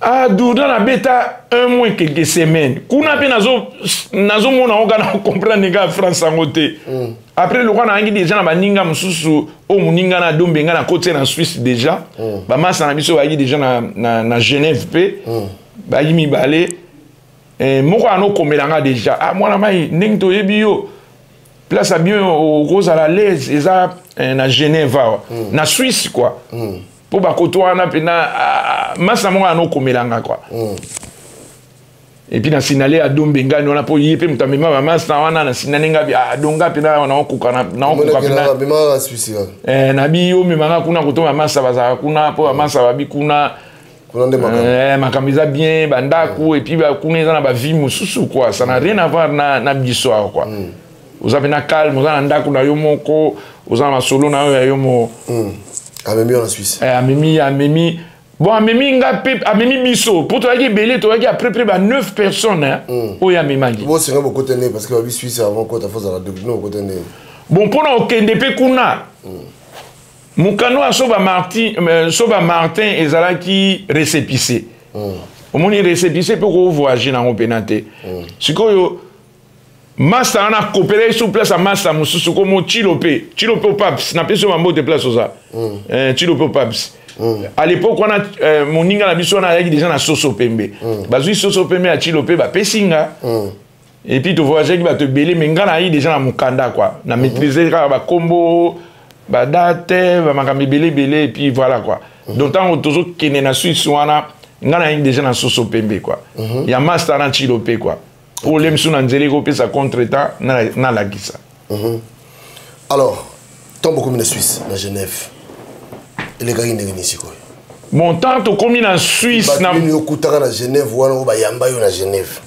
Ah, Dourdan nabeta un mois, quelques semaines kuna mpe. Nazomona yango kaka, na comprendre nga France yango te. Après, lokwa nayaki déjà na baninga mosusu oyo moninga na Dombe, nga nakoti na Suisse déjà. Bamasa na biso bayaki déjà na Genève mpe, bayaki mibale. Moko anokomela nga déjà: "Ah, mwana mai, ndenge toyebi yo, place ya bien okozala l'aise eza na Genève awa, na Suisse quoi, mpo bakoto wana mpena." Masa moko anokomela nga quoi. Et puis na sinale Adombe ngani wana, mpo ye mpe moto amema bamasa wana. Na sinale nga adonga mpena, naokoka naokoka mpena nabi yo omemanga kuna koto bamasa bazalaka kuna, mpo bamasa babi kuna makambo eza bien, bandako, et puis kuna eza na bavie mosusu quoi, ça n'a rien à voir na biso awa quoi. Oza mpe na calme, oza na ndako na yo moko, oza na masolo na yo ya yo mo. Amemi yo na Suisse? Amemi, amemi. Bon, amemi nga mpe amemi biso, mpo toyaki ebele, toyaki à peu près ba 9 personnes oyo amemaki. Bosenga bokote nde? Parce que babi Suisse, avant kota, fozala bino bokote nde? Bon, mpona okende mpe kuna, mokano ya Soba Martin, Soba Martin ezalaki récépissé. Omoni récépissé mpe kovoyage nango mpena te. Sikoyo master wana akopela ye sur place ya master mosusu komo Chilo mpe, Chilo mpe Opaps, napesi yo bambote place oza. Chilo mpe Opaps. À l'époque wana, moninga na biso wana ayaki déjà na soso pembe. Bazwi soso pembe ya Chilo mpe, bapesi nga. Et puis tovoyageaki bato ebele, mais nga nayi déjà na mokanda quoi, na maîtrise kaka bakombo, badate, bamakambo ebele ebele, et puis voilà quoi. Donc ntango tozokende na Suisse wana, nga nayaki déjà na soso pembe quoi, ya master na Chilo mpe quoi, po olie misu na nzela ekopesa contretemps, nalakisa. Alors, ntango bokomi na Suisse, na Genève, elekaki ndenge nini sikoyo? Bon, tant tokomi na Suisse na nini okutaka na Genève wana, oyo bayamba yo na Genève?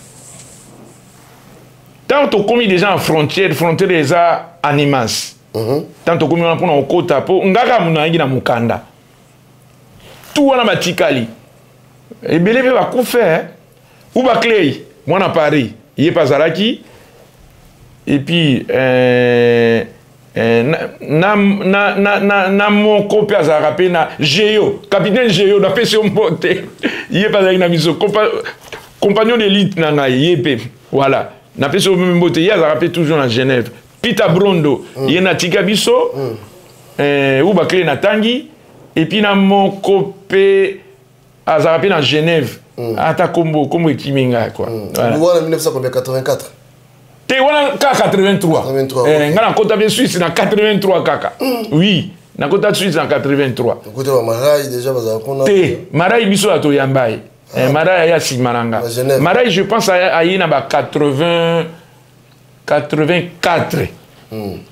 Ntango tokomi déjà en frontière, frontière eza Animas. Ntango tokomi wana mpona kokota, mpo nga kaka moto nayaki na mokanda tu wana, batikali ebele mpe bakufe ou baclei mwana Paris, ye mpe azalaki. Et puis na moko mpe azalaka mpe na Geo, capitaine Geo, napesi yo mbote, ye mpe azalaki na biso, compagnon d'élite na ngai, ye mpe voilà, napesi yo mbote, ye azalaka mpe toujours na Genève. Peter Brondo, ye natika biso ou baclé natangi. Et puis na moko mpe azalaka mpe na Genève, ata kombo kombo ekimi ngai quoi. Voilà. Wana 1984? Te, wana kaka 83. 83. Nga nakota mpe Suisse na 83 kaka. Oui, nakota Suisse na 83. Okota bamarai déjà bazala kuna? Te, marai biso ya toyamba ye. Marai aya nsima na nga. Marai, je pense aye na ba 80, 84.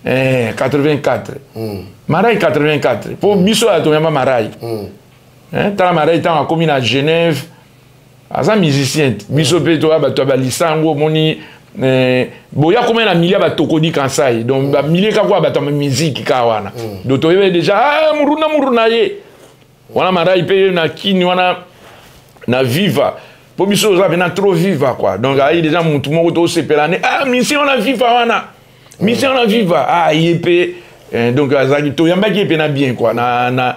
84. Marai 84, mpo biso ya toyamba marai. Hein, tala Marai ntango akomi na Genève, aza musicien biso mpe toya bato ya balisango omoni eh, boya akomi na milieu ya batokodi kansai donc bamilie kaka oyo bato ya miziki kaka wana donc toyebe déjà ah, muruna muruna ye wana Marai mpe na kini wana na viva mpo biso oza mpena trop viva quoi. Donc ayi déjà mutu moko tosepela ne ah musicien wana viva wana musicien wana viva ah ye mpe eh, donc azalaki toyambaki ye mpe na bien quoi na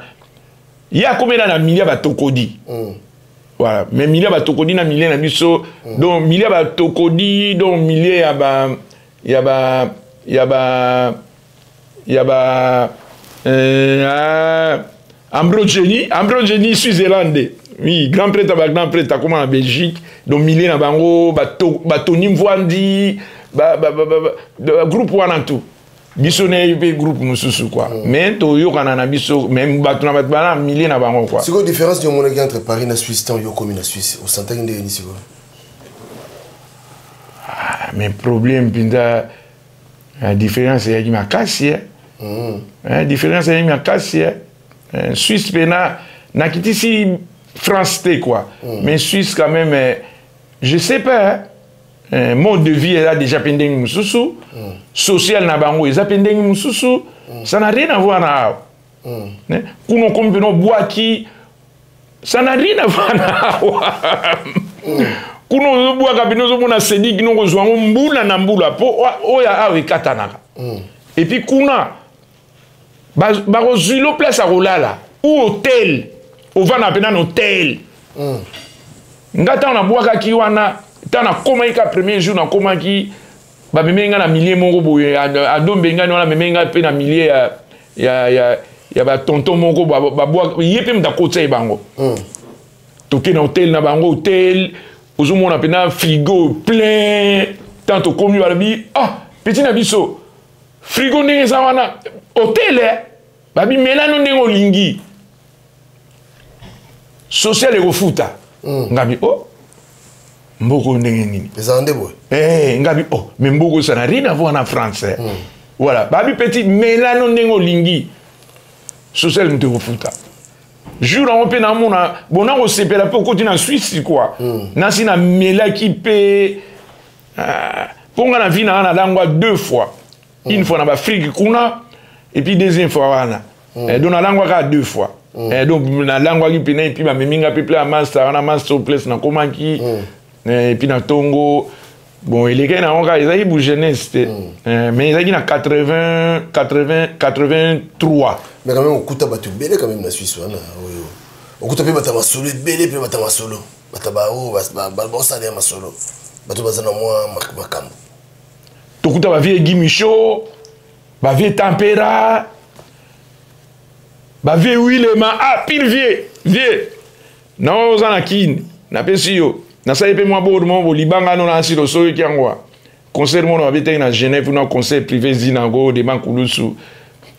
ye akomela na milieu ya batokodi. Voilà, mais milieu ya batokodi na milieu na biso donc milieu ya batokodi donc milieu ya ba ya ba ya ba ya ba ah, Ambrogeni Switzerland, oui, grand prêtre ba grand prêtre akoma na Belgique. Donc milieu na bango batoni mvwandi ba, ba, ba, ba, ba, groupe wana tout biso na ye mpe groupe mosusu quoi. Mais toyokana na biso mais bato na bato bana milieu na bango quoi. Sikoyo différence nini omonaki entre Paris na Suisse ntango yo okomi na Suisse? Osantaki ndenge nini sikoyo? Ah, mais problème mpenza différence eyaki makasi eh. Différence eyaki makasi eh. Suisse mpe na nakitisi France te quoi. Mais Suisse quand même je sais pas hein. Mode de vie eza déjà mpe ndenge mosusu, social na bango eza mpe ndenge mosusu, ça n'a rien à voir na awa. Kuna okomi mpena obwaki, ça n'a rien à voir na awa. Kuna ozobwaka mpena ozomona sediki noko ozwa yango mbula na mbula mpo oyo awa ekatanaka. Et puis kuna bakozwilo place ya kolala ou hotel, ovanda mpena na hotel. Nga ntango nabwakaki wana, ntango nakomaki ka premier jour nakomaki, bamemeki nga na milieu moko boye adombe ngani wana amemeki nga mpe na milieu ya batonton moko babwaka ye mpe moto akotisa ye bango. Toke na hotel na bango, hotel ozomona mpena frigo plein. Tant tokomi balobi ah petit na biso frigo ndenge eza wana hotel babi melano ndenge olingi social ekofuta. Ngabi oh mboko ndenge nini? Ezala nde boye. Eh, ngabi oh mais mboko ça n'a rien à voir na France. Voilà, babi petit melano ndenge olingi social moto ekofuta. Jour yango mpe namona bona kosepela mpe okoti na Suisse quoi. Nasi namelaki mpe mpo nga na vie na nga nalangwa deux fois. Une fois na baafrike kuna et puis deuxième fois wana. Donc nalangwa kaka deux fois. Donc nalangwaki mpena et puis bamemi nga mpe ple ya master wana master place nakomaki. Et puis na ntongo bon elekaki nango kaka ezalaki bu jeunesse te. Mais ezalaki na 80 80 83. Mais quand même okuta bato ebele quand même na Suisse wana oyo okuta mpe bato ya masolo ebele mpe bato ya masolo bato baoyo baosala ya masolo bato baza na mwa makambo. Tokuta bavie Guy Michaud, bavie Tempera, bavie Wilema ah pire vie vie na oyo oza na kini napesi yo nasali mpe mwa bord moko bolibanga no na nsilo soyoki yango wa concert mono babetaki na Genève na concert privé zinago de Mankulusu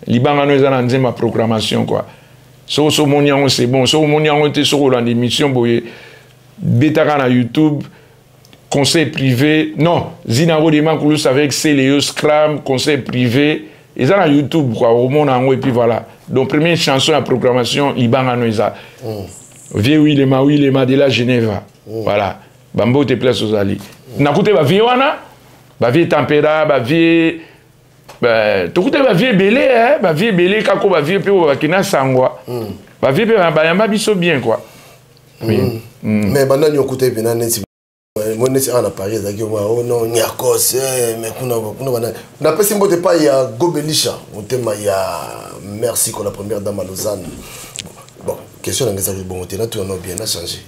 libanga no eza na nzembo ya programmation quoi. Soki so omoni yango c'est bon, soki omoni yango te soki olanda émission boye betaka na YouTube conseil privé non Zinago de Mankulusu avec Célio Scram conseil privé eza na YouTube quoi omona yango et puis voilà. Donc première chanson ya programmation libanga no eza vie Wilema Wilema de la Geneva. Voilà bambote place ozali nakute bavie wana bavie Tempera bavie tokuta bavie ebele bavie ebele kako bavie mpe oyo bakenda sangwa bavie mpe bayamba biso bien quoi. Oui. Mais bandani okuta epena neti mo neti awa na Paris ezalaki oh non Nyakos mais kuna kuna bandani napesi mbote epai ya Gobelisha motema ya merci ko la première dame à Lausanne. Bon question na ngai ezalaki bongo te natuna no bien na changer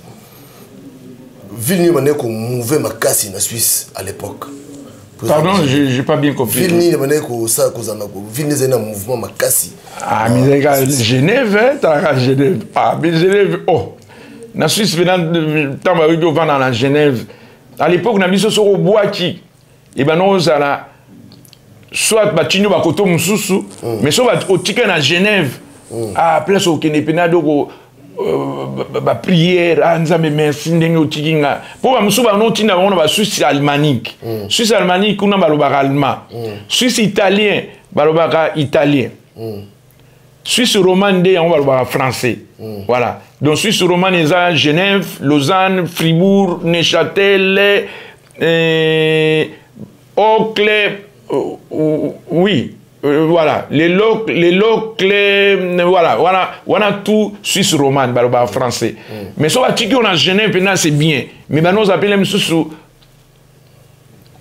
ville nini bandaki komouve makasi na Suisse à l'époque? Pardon, j'ai pas bien compris. Ville nini bandaki kosala kozala ville nini ezali na mouvement makasi? Ah, mais Genève, talaka Genève. Ah, mais Genève, oh. Na Suisse mpena ntango bayoki ovanda na Genève. À l'époque na biso soki obwaki ebanda ozala soit batindi yo bakoto mosusu mais soki otikali na Genève ah place okende mpena doko baprière ah nzambe merci ndenge otiki nga mpo bamosusu bano otinda bango na basuisse alemanique. Suisse alemanique kuna balobaka allemand. Suisse italien balobaka italien. Suisse romane nde yango balobaka français. Voilà, donc Suisse romane eza Genève, Lausanne, Fribourg, Neuchâtel, Ocle, oui, voilà, les Locle, les Locle, voilà, voilà, voilà, tout Suisse romane balobaka français. Mais so batiki yo na Genève mpena, c'est bien, mais banoza apele mosusu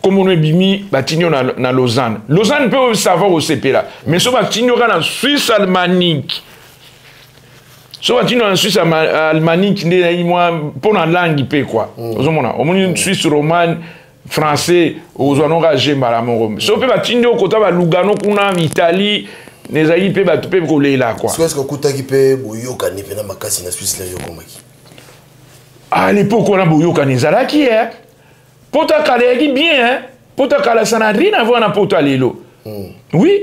kombono ebimi, batindi yo na Lausanne. Lausanne mpe ça va, kosepela. Mais so batindi yo kaka na Suisse alémanique, so batindi yo na Suisse alémanique nde ezali mwa mpo na langue mpe quoi. Ozomona, omoni, Suisse romane français, ozwa noka je mbala moko. So mpe batindi yo kota balugano kuna, Italie, ezali mpe bato mpe kolela quoi. Est-ce que okutaki mpe boyokani mpena makasi na Suisse na yo okomaki? À l'époque wana boyokani ezalaki, eh? Poto akala eyaki bien, hein? Poto akala, ça n'a rien à voir na poto ya lelo. Oui,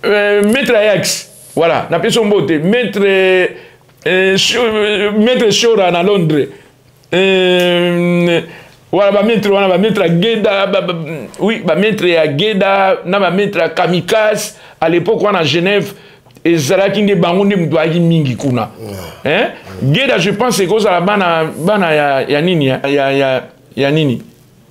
maître Ajax, voilà, napesi yo mbote, maître, maître Shora na Londres, voilà, bamaître wana, bamaître ya Geda, oui, bamaître ya Geda na bamaître ya Kamikaze. À l'époque wana Genève ezalaki nde bango nde moto ayaki mingi kuna, hein? Geda, je pense ekozala bana, bana ya nini, ya nini,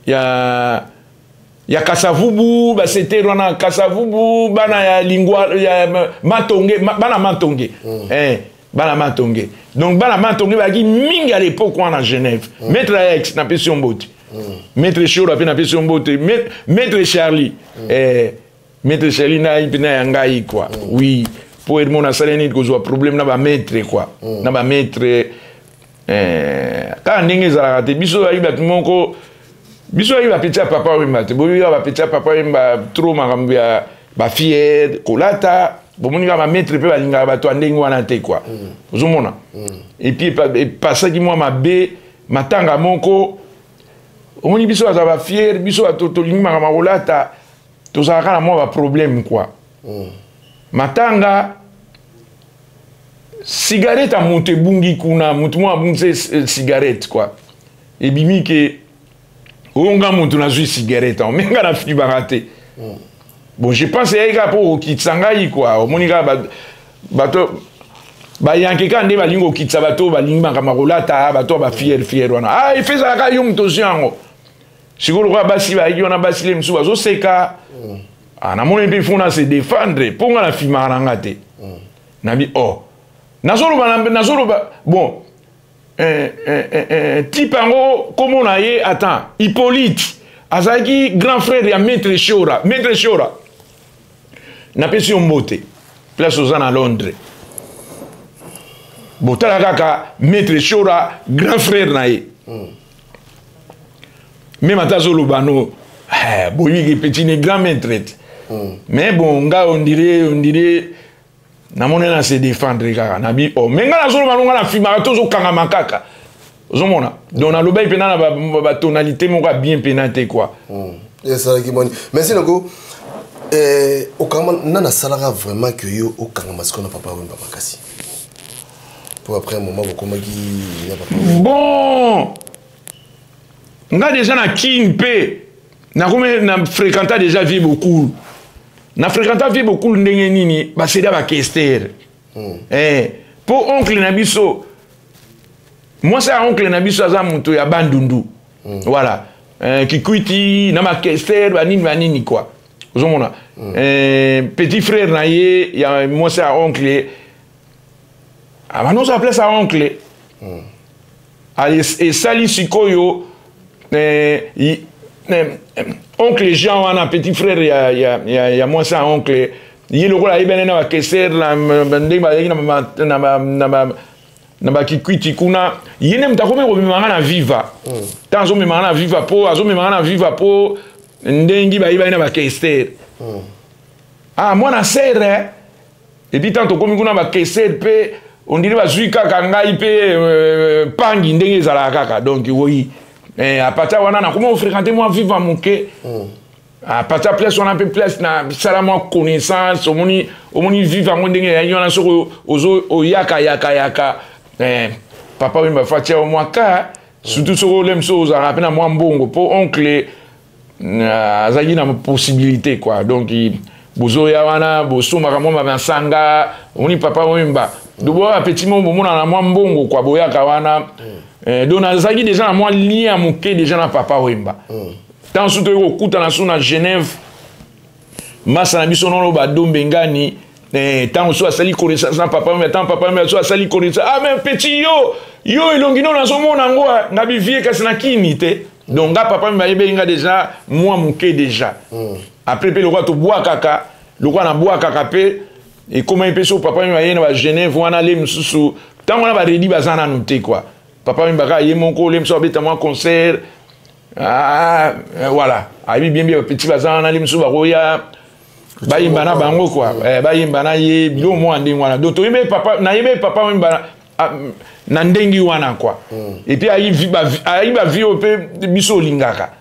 ya Kasavubu, basetere wana Kasavubu, bana ya lingwa ya Matonge, bana Matonge, eh, bana Matonge. Donc bana Matonge bazalaki mingi à l'époque wana Genève. Maître Ajax, napesi yo mbote. Maître Shora mpe napesi yo mbote. Maître Charlie, eh, maître Charlie na ye mpe na ya ngai quoi. Oui, mpo Edmond asali nini, kozwa problème na bamaître quoi, na bamaître, eh, kaka ndenge ezalaka te. Biso oyaki bato moko, biso oyaki bapeti ya Papa Wemba te. Boyebi kaka bapeti ya Papa Wemba, trop makambo ya bafiere kolata. Bomoni kaka bamaître mpe balingaka bato ya ndenge wana te quoi. Ozomona, et puis epasaki mwa mabe matanga moko. Omoni, biso baza bafiere, biso bato tolingi makambo ya kolata, tozalaka na mwa baproblème quoi. Matanga, cigarette ya moto ebungi kuna, motu moko abungisi cigarette quoi. Ebimi ke oyo nga moto nazwi cigarette yango, me nga nafibaka te. Bon, je pense eyaki kaka mpo kokitisa ngai quoi. Omoni kaka bato bayanke kaka nde balingi kokitisa bato oyo balingi makambo ya kolata, bato ya bafiere fiere wana. Ah, efe ezalaka yo moto ozwi yango. Sikoyo lokola basi bayaki wana, basi le mosusu bazoseka. Ah, namoni mpe faut na se défendre mpo nga nafimaka na nga te. Nabi oh, nazoloba, nazoloba bon, type yango kombo na ye, attends, Hippolyte, azalaki grand frère ya maître Shora. Maître Shora, napesi yo mbote place oza na Londres. Botala kaka maître Shora, grand frère na ye. Même ata azoloba no, eh, boyiki petit ne grand maître te. Mais bon, nga on dirait namoni na se défendre kaka. Nabi oh, mais nga nazoloba no, nga nafimaka te, ozokangama kaka, ozomona. Donc nalobaki mpena na batonalité moko ya bien mpena te quoi. Esalaki moni, merci noko. Okangama nani asalaka vraiment ke yo okangama sikoyo na Papa Wemba makasi, po après un moment bokomaki na Papa Wemba? Bon, nga déjà na Kine mpe nakomi na fréquenta déjà vie Bokulu. Na fréquenta vie Bokulu ndenge nini? Baseda bakester, eh, mpo oncle na biso, mwasi ya oncle na biso aza moto ya Bandundu. Voilà, eh, Kikwiti na bakester banini banini quoi, ozomona. Eh, petit frère na ye ya mwasi ya oncle abanozwa place ya oncle. Esali sikoyo, eh, oncle Jean wana, petit frère ya mwasi ya oncle, ye lokola ayebani na bakeser na ndenge bazalaki na bakikwiti kuna, ye nde moto akomi komemanga na Viva. Ntango azomemanga na Viva, mpo azomemanga na Viva mpo ndenge bayebani na bakester. Ah, mwana sere. Et puis tant tokomi kuna, bakeser mpe on dirait bazwi kaka ngai mpe, pangi ndenge ezalaka kaka. Donc oui, à partir wana nakomi kofréquente mwa Viva moke. À partir place wana mpe, place na sala mwa connaissance. Omoni, omoni Viva yango ndenge eyaki wana, soki ozo oyaka yaka yaka, Papa Wemba fa tia mwa ka, surtout soki olemi, soki ozalaka mpe na mwa mbongo, mpo oncle azalaki na possibilité quoi. Donc Bozoya wana, bosombaka mwa masanga, omoni Papa Wemba. Donc boya bapeti moko bomona na mwa mbongo kwa boyaka wana. Donc nazalaki déjà na mwa lien ya moke déjà na Papa Wemba. Ntango soki toyei kokutana so na Genève, masa na biso nono badombe ngani, ntango so asali connaissance na Papa Wemba, ntango Papa Wemba so asali connaissance: "Ah, mais petit, yo yo elongi no nazomona yango nga bivie kasi na kini te." Donc nga Papa Wemba ayebeli nga déjà mwa moke déjà. Après mpe lokola tobwakaka, lokola nabwakaka mpe ekomaki mpe so Papa Wemba ye na baGenève wana, le mosusu ntango wana baredi baza nanu te quoi. Papa Wemba kaka ye moko, le mosusu abeta mwa concert. Ah, voilà, ayebi bien bien bapeti baza wana, le mosusu bakoya bayemba na bango quoi, bayemba na ye biloko mwa ndenge wana. Donc toyebi papa, nayebi Papa Wemba na ndenge wana quoi. Et puis ayi bavie oyo mpe biso olingaka,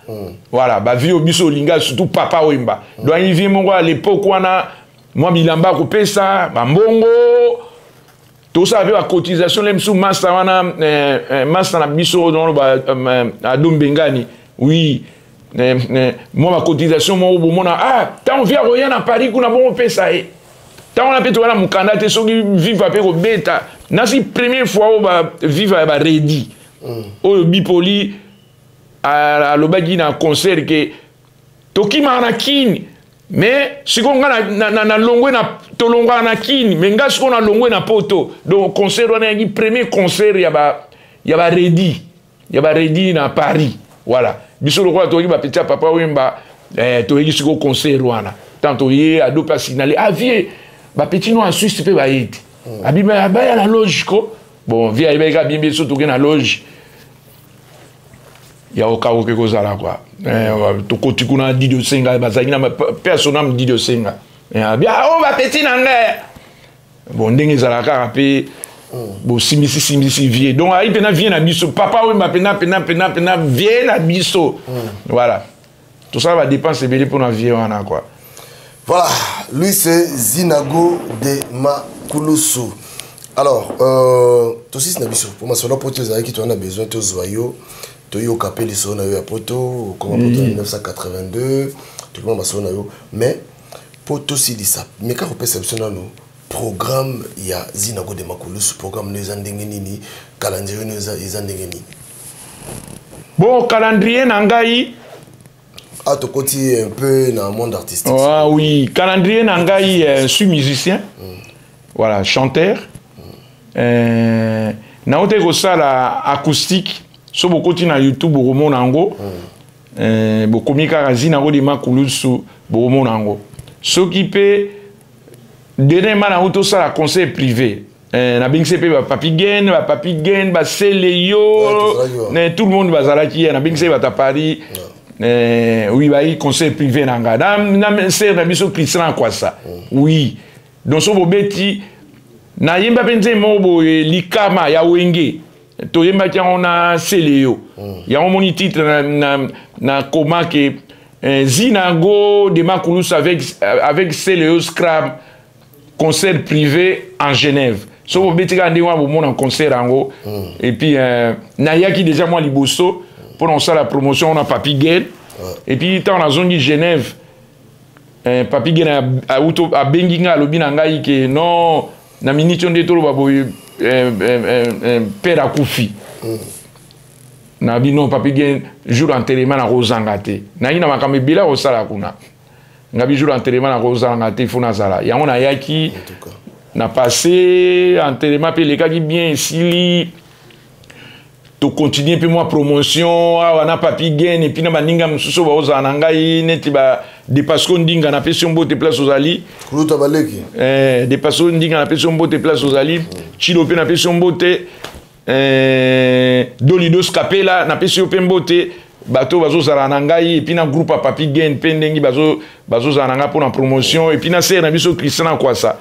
voilà, bavie oyo biso olingaka, surtout Papa Wemba. Donc ayi vie moko à l'époque wana, mwa bilamba akopesa bambongo, tosala mpe bacotisation. Le mosusu masa wana, masa na biso noloba Adombengani, oui, mwa bacotisation moko bomona. Ah, ntango vie akoya na Paris kuna, bongo opesa ye. Ntango wana mpe toza na mokanda te, soki Viva mpe kobeta nasi première fois oyo baviva ya baredi oyo Bipoli alobaki na concert ke tokimaka na Kini. Mais sikoyo nga nalongwe na tolongwaka na Kini, mais nga sikoyo nalongwe na Poto. Donc concert wana yaki premier concert ya baredi, ya baredi na Paris. Voilà, biso lokola toyoki bapeti ya Papa Wemba, toyoki sikoyo concert wana. Tant toye, Ado mpe asignale: "Ah vie, bapeti no ya Suisse mpe baye te." Abima baya na loge ko. Bon, vie ayebaki kaka bien biso toke na loge ya okaoke kozala quoi. Tokoti kuna, Didio Senga bazalaki na pe asonam Didio Senga bia o bapeti na ngai. Bon, ndenge ezalaka kaka mpe bosimbisi simbisi vie. Donc ayi mpena vie na biso, Papa Wemba mpena mpena mpena mpena vie na biso. Voilà, tosala badépense ebele mpona vie wana quoi. Voilà, lui c'est Zinago de Makulusu. Alors, tosisi na biso po masolo poto ezalaki, toza na besoin tozwa yo, toyoka mpe lisolo na yo ya poto, okoma poto na 1982, tokoma masolo na yo. Mais po tosilisa, meka kopesa biso nano programme ya Zinago de Makulusu. Programme no eza ndenge nini? Calendrier no eza ndenge nini? Bon, calendrier na ngai Ah, tokoti un peu na monde artistique. Ah oui, calendrier na ngai, suis musicien, voilà, chanteur. Nauti kosala acoustique. So bokoti na YouTube, bokomona yango. Bokomi kaka Zinago de Makulusu, bokomona yango. Soki mpe dernièrement nauti tosala concert privé, nabengisi mpe bapapi Gen, bapapi Gen, basele yo, tout le monde bazalaki ye. Nabengisi bato ya Paris, oui, bayi concert privé na ngai na sere na biso Christian Akwasa, oui. Donc so bobeti, nayemba mpe nzembo moko boye, Likama ya Wenge, toyembaki yango na sele yo. Yango moni titre na koma ke Zinago de Makulus avec Seleo Scram, concert privé en Genève. So bobeti kaka ndenge wana, bomona concert yango. Et puis nayaki déjà mwa liboso mpona kosala promotion wana Papi Gen. Et puis ntango nazongi Genève, Papi Gen abengi ngai, alobi na ngai ke non, na miniti oyo nde toloba boye, père akufi. Nabi non, Papi Gen, jour enterrement nakozanga te. Nayaki na makambo ebele akosala kuna. Ngabi jour enterrement nakozanga te, fo nazala. Yango nayaki na passé enterrement mpe elekaki bien, esili, tocontinue mpe mwa promotion awa na Papi Gen et puis na baninga mosusu oyo baozala na ngai, neti ba Depasco Ndinga, napesi yo mbote place ozali. Kuluta baleki. Depasco Ndinga, napesi yo mbote place ozali. Chilo mpe napesi yo mbote. Dolidos Kapela, napesi yo mpe mbote. Bato bazozala na ngai et puis na groupe ya Papi Gen mpe ndenge bazozala na ngai mpona promotion et puis na sere na biso Christian Akwasa.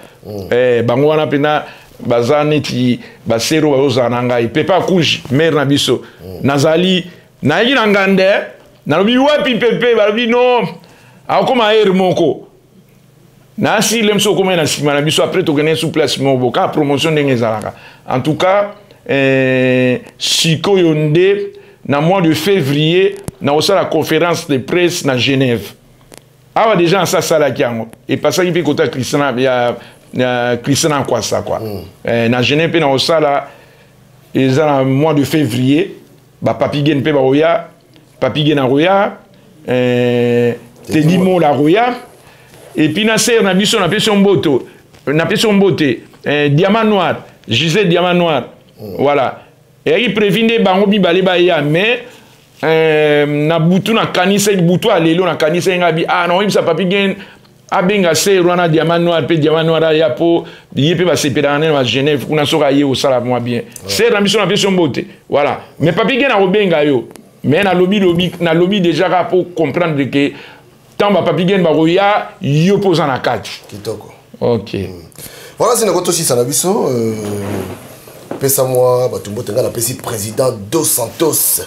Bango wana mpena baza neti basero bazozala na ngai. Pepe Akuge, mare na biso, nazali nayaki na ngande, nalobi wapi Pepe? Balobi non, akokoma heure moko nasile mosu okoma na nsima na biso. Après tokende su place moko bo kaka promotion ndenge ezalaka. En tout cas, sikoyo nde na mois de février nakosala conférence de presse na Genève. Awa déjà nsa asalaki yango, epasaki mpe kota Christian ya, ya Christian Nkwasa quoi. Eh, na Genève mpe na kosala eza na mois de février, bapapi Gen mpe bakoya, Papi Gen akoya, eh, Teddy Mola akoya, et puis na ser na biso napesi yo mboto, napesi yo mbote, eh, Diamant Noir, Gisèle Diamant Noir. Voilà, eyaki prévu nde bango mibale baya, mais eh, na butu nakanisaki, butu ya lelo nakanisaki ngai bi ah, nakoyebisa Papi Gen abenga ser wana Diamant Noir mpe Diamant Noir aya, mpo ye mpe basepelaka nde na Genève kuna, soki aye kosala mwa bien. Ser na biso napesi yo mbote, voilà. Mais Papi Gen akobenga yo, mais nalobi lobi, nalobi déjà kaka mpo comprendre ke ntango bapapi Gen bakoya, yo mpo oza na kati. Kitoko. Ok. Voilà, sina kotosisa na biso, pesa mwa bato mbote. Ngai napesi président Dos Santos,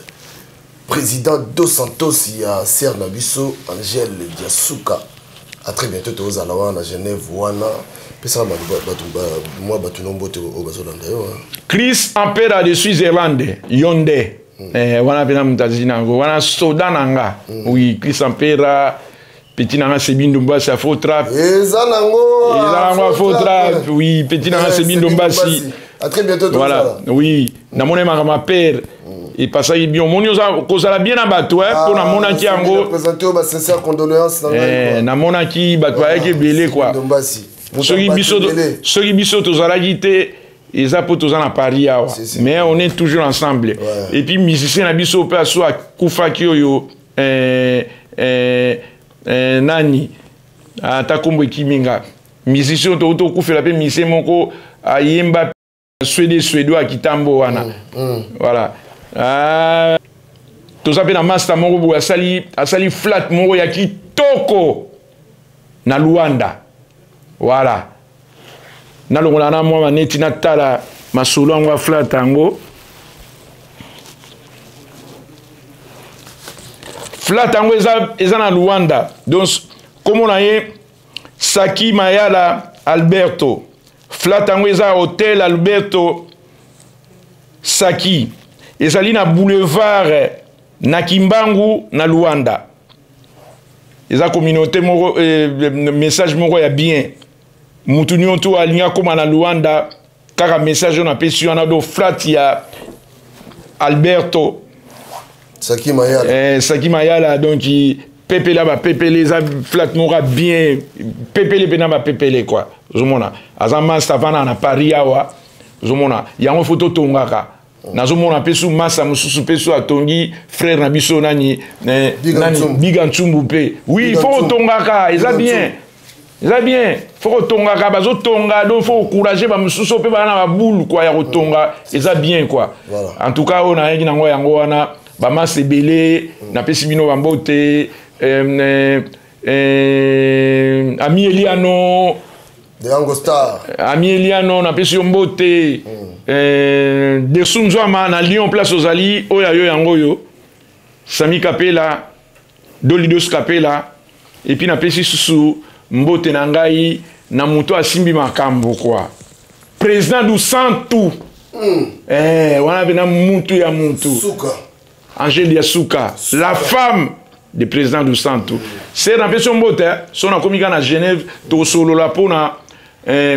président Dos Santos ya ser na biso Angèle Diasuka. À très bientôt, tozala wana na Genève wana. Pesaka mwa bato no mbote oyo bazolanda yo. Chris Ampera de Switzerland, yo nde. Eh, wana mpena moto azwi nango wana soda na nga. Oui, Chris Ampera, petit na nga Sebi Ndombasi, afo trap. Eza nango. Eza nango afo trap. Oui, petit na nga Sebi Ndombasi. À très bientôt. Voilà, oui, namoni makambo ya père epasaki bien, omoni kozala bien na bato mpo namonaki yango. Présente oyo basincère condoléance na ngai. Namonaki bato bayaki ebele quoi. Soki biso, soki biso tozalaki te, eza mpo toza na Paris awa, mais on est toujours ensemble. Et puis musicien na biso mpe aso akufaki oyo, nani, ata nkombo ekimi nga, musicien oyo tokufela mpe, musicien moko ayemba swede suédois kitambo wana. Voilà. Ah, toza mpe na master moko boye asali flat moko ya kitoko na Luanda. Voilà, nalongola na mwa maneti, natala masolo yango ya flat yango. Flat yango eza na Luanda, donc kombo na ye Saki Mayala Alberto. Flat yango eza Hotel Alberto Saki, ezali na boulevard na Kimbangu na Luanda. Eza communauté moko, message moko ya bien, mutu nyonso alingi akóma na Luanda, kaka message oyo napesi wana, do flat ya Alberto Saki Mayala. Saki Mayala, donc pepele bapepele, eza flat moko ya bien, pepele mpena bapepele quoi. Ozomona aza master avanda na Paris awa, ozomona yango fo totongaka. Nazomona mpe su masa mosusu mpe su atongi, frère na biso nani, nani, Biga Ntsumbu mpe. Oui, fo kotongaka, eza bien, eza bien, fo kotongaka, bazotonga, donc fo kocourage bamosusu mpe baa na babulu quoi ya kotonga, eza bien quoi. En tout cas oyo nayaki nango yango wana, bamasa ebele, napesi bino bambote. Ami Eliano. De Yango Star. Ami Eliano, napesi yo mbote. Desu Nzwama na Lyon, place ozali, oyo ayo yango oyo Sami Kapela, Dolidos Kapela. Et puis napesi susu mbote na ngai na moto asimbi makambo quoi, président du Santu. Wana mpe na mutu ya mutu. Suka. Angèle Yasuka, la femme de président du Santu. Se napesi yo mbote, so nakomi kaka na Genève, tosolola mpona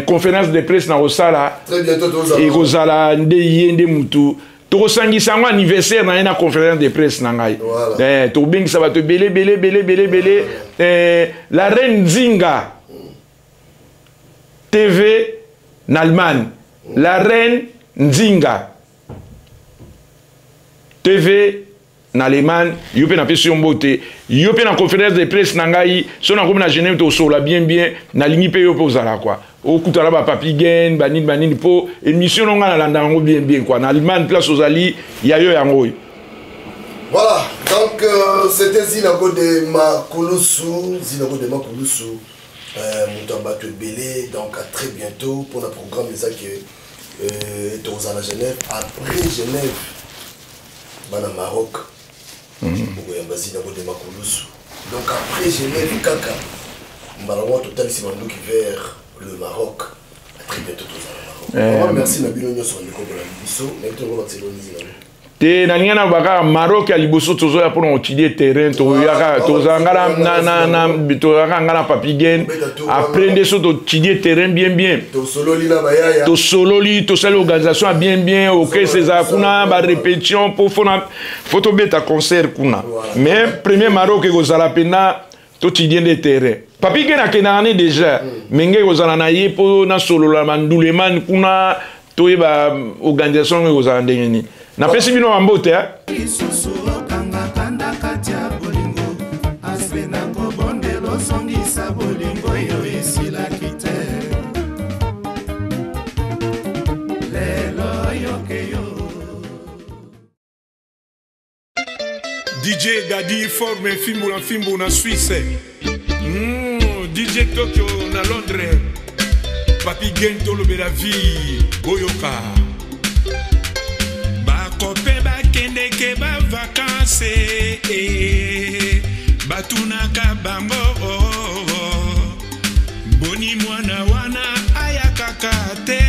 conférence de presse na kosala. Très bientôt tozala. Ekozala nde ye nde mutu tokosangisa yango, anniversaire na ye na conférence de presse na ngai. Tokobengisa bato ebele ebele ebele ebele ebele. La reine Nzinga TV na Allemagne, la reine Nzinga TV na Allemagne, yo mpe napesi yo mbote, yo mpe na conférence de presse na ngai. So nakomi na Genève, tosola bien bien, nalingi mpe yo mpe ozala quoi, okutana bapapi Gen banini banini, mpo émission no ngai nalanda yango bien bien quoi. Na Allemagne place ozali, ya yo yango oyo. Voilà, donc c'était Zinago de Makulusu, Zinago de Makulusu, moto ya bato ebele. Donc à très bientôt pour le programme ezaki tozala na Genève, après Genève bana Maroc okoyamba Zinago de Makulusu. Donc après Genève kaka mbala moko totalisi bandoki vers le Maroc. À très bientôt, tozala Maroc. Vraiment merci na bino nyonso bandeko bolandi biso, nayebi tongo bakiselo nini nango. Te, nalingi na kaka Maroc ya liboso, tozoya mpona kotidie terrain. Toyaka, tozalanga tozalaka nga na Papi Gen. Après nde so totidie terrain bien bien. Tosololi na bayaya. Tosololi, tosali organisation ya bien bien. Orchestre ezala kuna, barépétition, mpo fo tobeta concert kuna. Mais premier Maroc ekozala mpena totidie nde terrain. Papi Gen akendaka ne déjà, mais nge ekozala na ye mpo nasolola bandulemani kuna, toyeba organisation ngo ekozala ndenge nini. Napesi bino bambote. Lisusu okanga kanda kati ya bolingo, aspe na kobondela ozongisa bolingo oyo esilaki te. Lelo yoke yo. DJ Dadi forme fimbu na fimbu na Suisse. DJ Tokyo na Londres. Papi Gen tolobela vie boyoka. Bakope bakendeke bavakanse, batunaka bango, oh, oh. Boni mwana wana ayakaka te.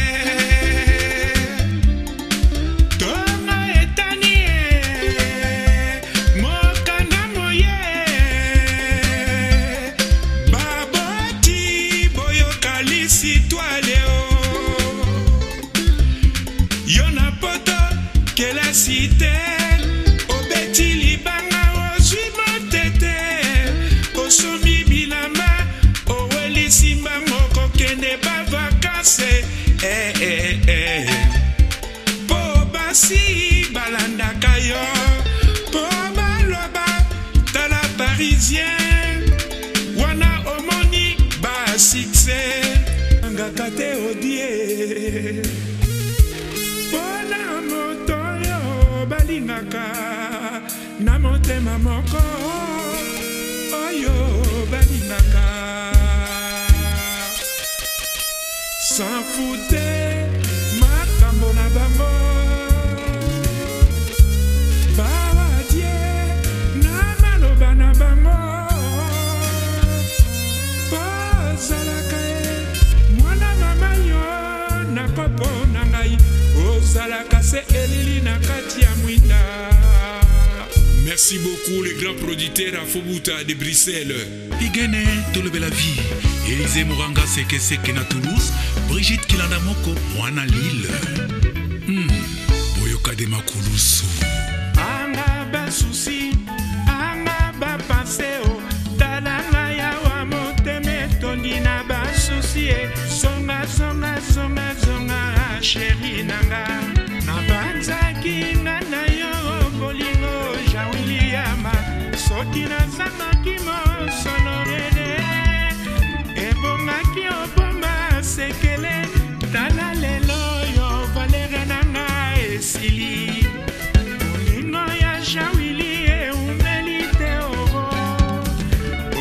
Tonga etani e, mokanda moye. Baboti boyoka lisitwale o. Yo na poto kelasi te, obeti libanga ozwi motete, osomi bilamba owelisi mbango kokende bavakanse. Eh, eh, eh. Po basi balandaka yo po baloba tala parisien wana omoni basuccès angaka te odie mpona moto oyo balingaka na motema moko oyo balingaka sans fute makambo na bango bawadie na maloba na bango ozalaka ye mwana mama yo na kopo na ngai ozalaka se elili na kati ya mwinda. Merci beaucoup les grands producteurs à Fobuta de Bruxelles. Igene tolobela vie. Élisée Moranga Seke Seke na Toulouse, Brigitte Kilanda Moko mwana Lille. Boyoka de Makulusu. Anga basusi, anga bapense o, tala ngai awa motema etondi na basusi e. Zonga, zonga, zonga, zonga, chéri na nga. Nabanzaki nga na yo bolingo Jean William, soki nazangaki mosono rene ebongaki obomba sekele. Tala lelo oyo valere na nga esili, bolingo ya Jean Willi eumeli te oro.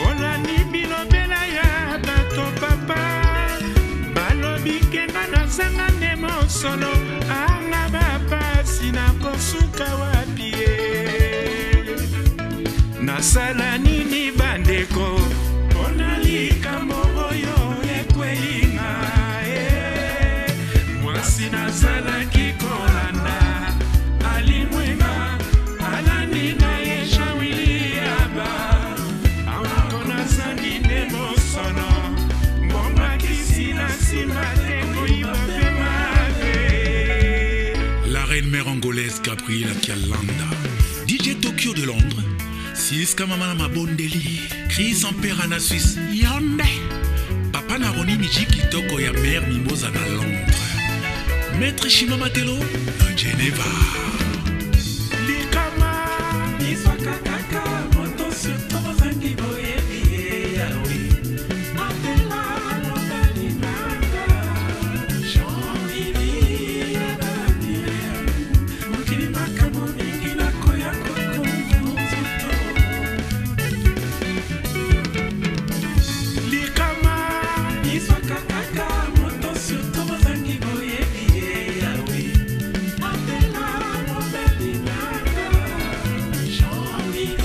Olandi bilobela ya bato papa, balobi kenga nazanga nde mosolo, anga bapasi nakosuka wapi ye. Nasala nini bandeko mpona likambo oyo ekwelinga e. Mwasi nazalaki kolanda alimwenga alandi na ye Jean Willi aba awako nazangi nde mosono mbongakisi na nsima te koyiba mpe mabe. La reine mère angolaise Gabriela Kialanda, DJ Tokyo de Londres, Siska Mama na Mabondeli, Chris Ampera na Suisse, Yonde, Papa na Roni Miji Kitoko ya mère Mimosa na Londres, Maître Shima Matelo na Geneva. Likama izwaka kaka moto surtout ozangi boyebi ye yawe atela mobali nanga Jean-Willy abandi mokili makambo mingi nakoya kokonza nzoto. Likama izwaka kaka moto surtout ozangi boyebi ye yawe atela mobali nanga Jean-Willy.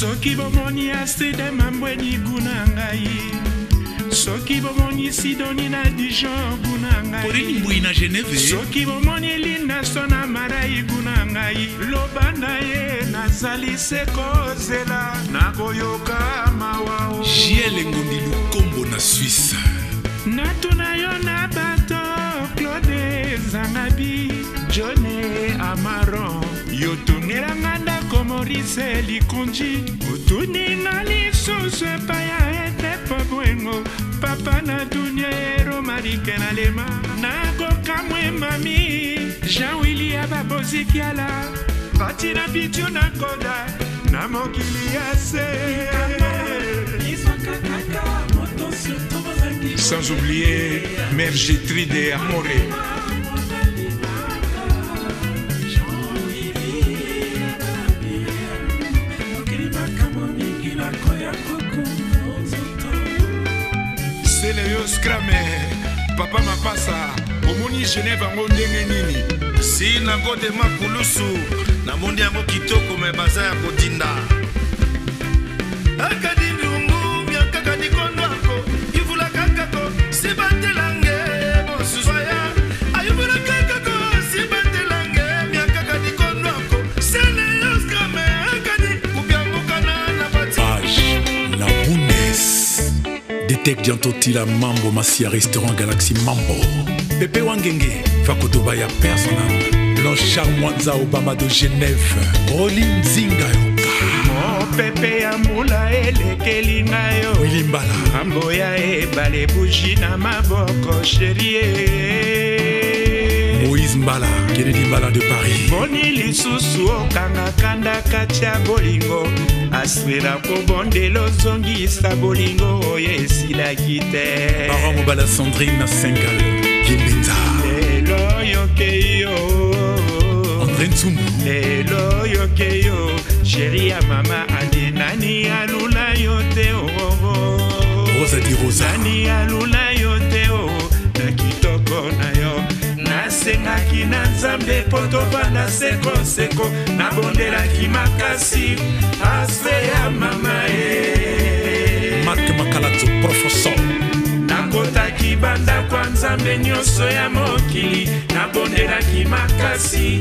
Soki bomoni Astride Mambweni guna ngai, soki bomoni Sidoni na Dijon guna ngai, Pauline Mbui na Genève, soki bomoni Linda Sona Marai guna ngai, loba na ye nazali se kozela nakoyoka mawa o. Jiel Ngondi Lukombo na Suisse, natuna yo na bato Claude Zangabi, John Amaron, yo tungelanga ndako Maurice Likonji, otuni nga lisusu epai ya ete po bwengo papa na dunia ero marike na lema nakokamwe mami Jean Willy ababozikiala pati na bitu na koda na mokili ya se. Sans oublier Mère Gétride Amore. Sele yo scrame papa mapasa omoni Genève yango ndenge nini? Si nakodema kulusu namoni yango kitoko me baza ya kotinda. Akadi ndungu miakaka dikondwako ivula kakako sibatelange mosusu aya ayubula kakako sibatelange miakaka dikondwako sele yo scrame akadi kubiambukana na bati. Page la Bundes Detec Diantotila Mambo Masia Restaurant Galaxy Mambo Pepe Wangenge Fakotoba ya Personam Blanchard Mwanza Obama de Genève Rolin Nzinga Yoka Mopepe ya mbula elekeli ngai yo Willy Mbala Mambo ya ebale buji na maboko chérie Moïse Mbala Kennedy Mbala de Paris Boni lisusu okanga kanda kati ya bolingo aswela kobondela ozongisa bolingo oyo esilaki te. Baron Mobala Sandrine na Sengal Kimbenza Lelo yoke yo André Ntsumbu Lelo yoke yo chéri ya mama adi nani alula yo te oh, oh. Rosa di Rosa Nani alula yo te oh, na kitoko na yo nasengaki na Nzambe po tovanda sekoseko nabondelaki makasi ase ya mama e Marc Makalato Professeur nakotaki bandako ya Nzambe nyonso ya mokili nabondelaki makasi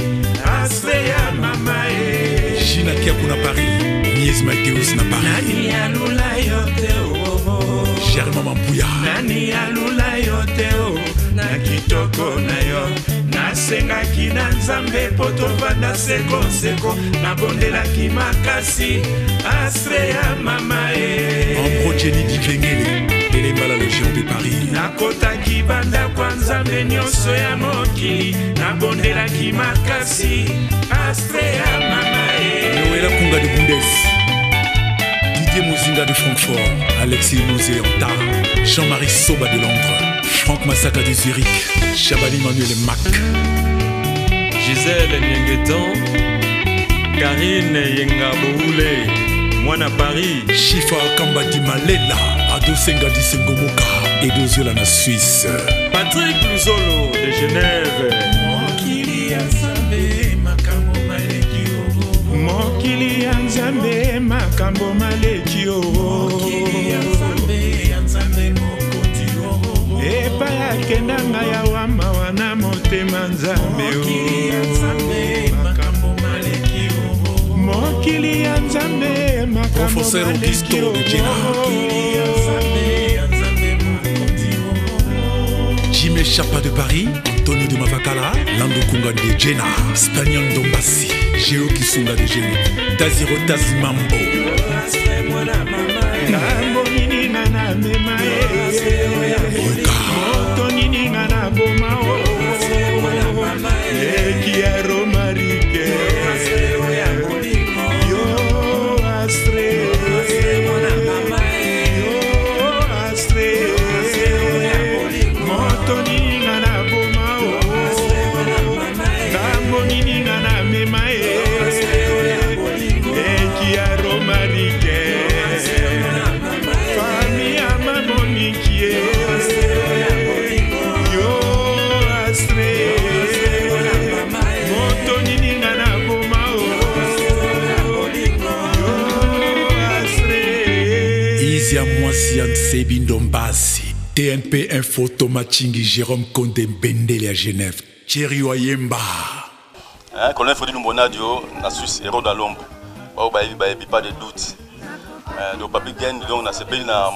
ase ya mama e Gina Kiaku na Paris Mies Mateus na Paris Nani alula yo te oh, Germain Mampuya nani alula yo te oh, na kitoko na yo nasengaki na Nzambe po tovanda sekoseko nabondelaki makasi asre ya mama e Ambro Jenny Dikengele Télé Mbala le géant de Paris nakotaki bandako ya Nzambe nyonso ya mokili nabondelaki makasi astre ya mama e Noëlla Kunga de Bundes Didier Mozinga de Francfort Alexis Mosé Anta Jean-Marie Soba de Londres Franck Masaka de Zurich Chabani Manuel Mac Gisèle Niengetan Karine Yenga Boule Mwana Paris Chifa Kamba di Malela Adosenga di Sengomoka Edoziola na Suisse Patrick Luzolo de Genève Mokili ya Nzambe makambo maleki o Mokili ya Nzambe makambo maleki o Mokili ya Nzambe ya Nzambe mokonzi o Epai akendanga ya wama wana motema Nzambe o Mokili ya Nzambe makambo maleki o Mokili ya Nzambe makambo Professeur maleki Augusto o de Jena Mokili ya Nzambe ya Nzambe mokonzi o Jimé Chapa de Paris Antonio de Mavakala Lando Kunga de Jena Spaniel Ndombasi Géo Kisunga de Geno Taziro Tazimambo Ngambo nini nga na mema ye Moto nini nga na boma o Leki ya Romarike Yo astre Yo astre Moto nini nga na boma o Ngambo nini nga na mema ye Leki ya Romarike Famille ya mamoniki ye Yo astre Moto nini nga na boma o Yo Mwasi ya Nsebi Ndombasi. TNP Info Thomas Chingi Jérôme Konde Mbendele ya Genève. Thierry Wayemba. Hein, Colonel Fredi Lumbonadio na Suisse héros dans l'ombre. Bao bayebi bayebi pas de doute. Euh, donc Papi Gen donc na sepeli na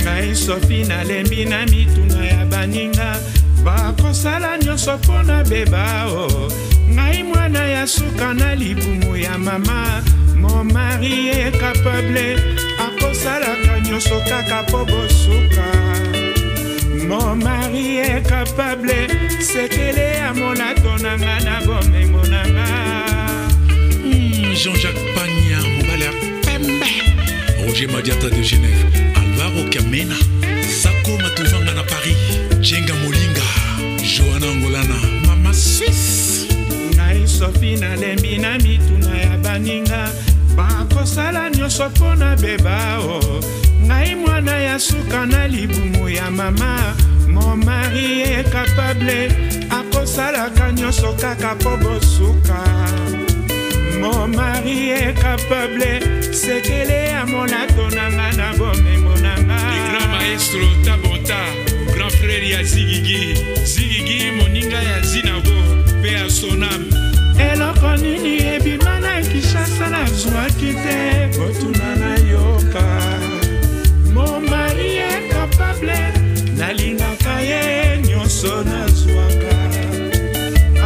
ngai sofi nalembi na mituna ya baninga bakosala nyonso mpo na beba o oh. ngai mwana ya suka na libumu ya mama mon mari est capable akosalaka nyonso kaka mpo bosuka mon mari est capable sekele ya molato na nga na bomengo na nga hmm, Jean-Jacques Pagna mobali ya pembe Roger Madiata de Genève Alvaro Kamena Sako Matuvanga na Paris Jenga Molinga Johanna Angolana Mama Suisse ngai sofi nalembi na mituna ya baninga bakosala nyonso mpo na beba o oh. ngai mwana ya suka na libumu ya mama mon mari est capable akosalaka nyonso kaka mpo bosuka mon mari est capable sekele ya molato na nga na bomengo na nga le grand maestro tabota grand frère ya zigigi zigigi moninga ya zinago mpe ya sonam eloko nini ebima na kinshasa nazwaki te kotuna nayoka mon mari est capable nalingaka ye nyonso nazwaka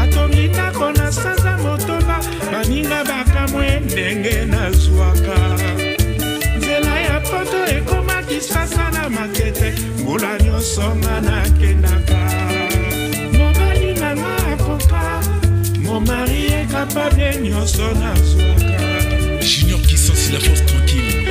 atongi ndako na sanza motoba baninga bakamwe ndenge nazwaka nzela ya poto ekoma kisasa na makete mbula nyonso nga nakendaka mobali na nga akoka mon mari est capable nyonso nazwaka Junior Kissansi la force tranquille.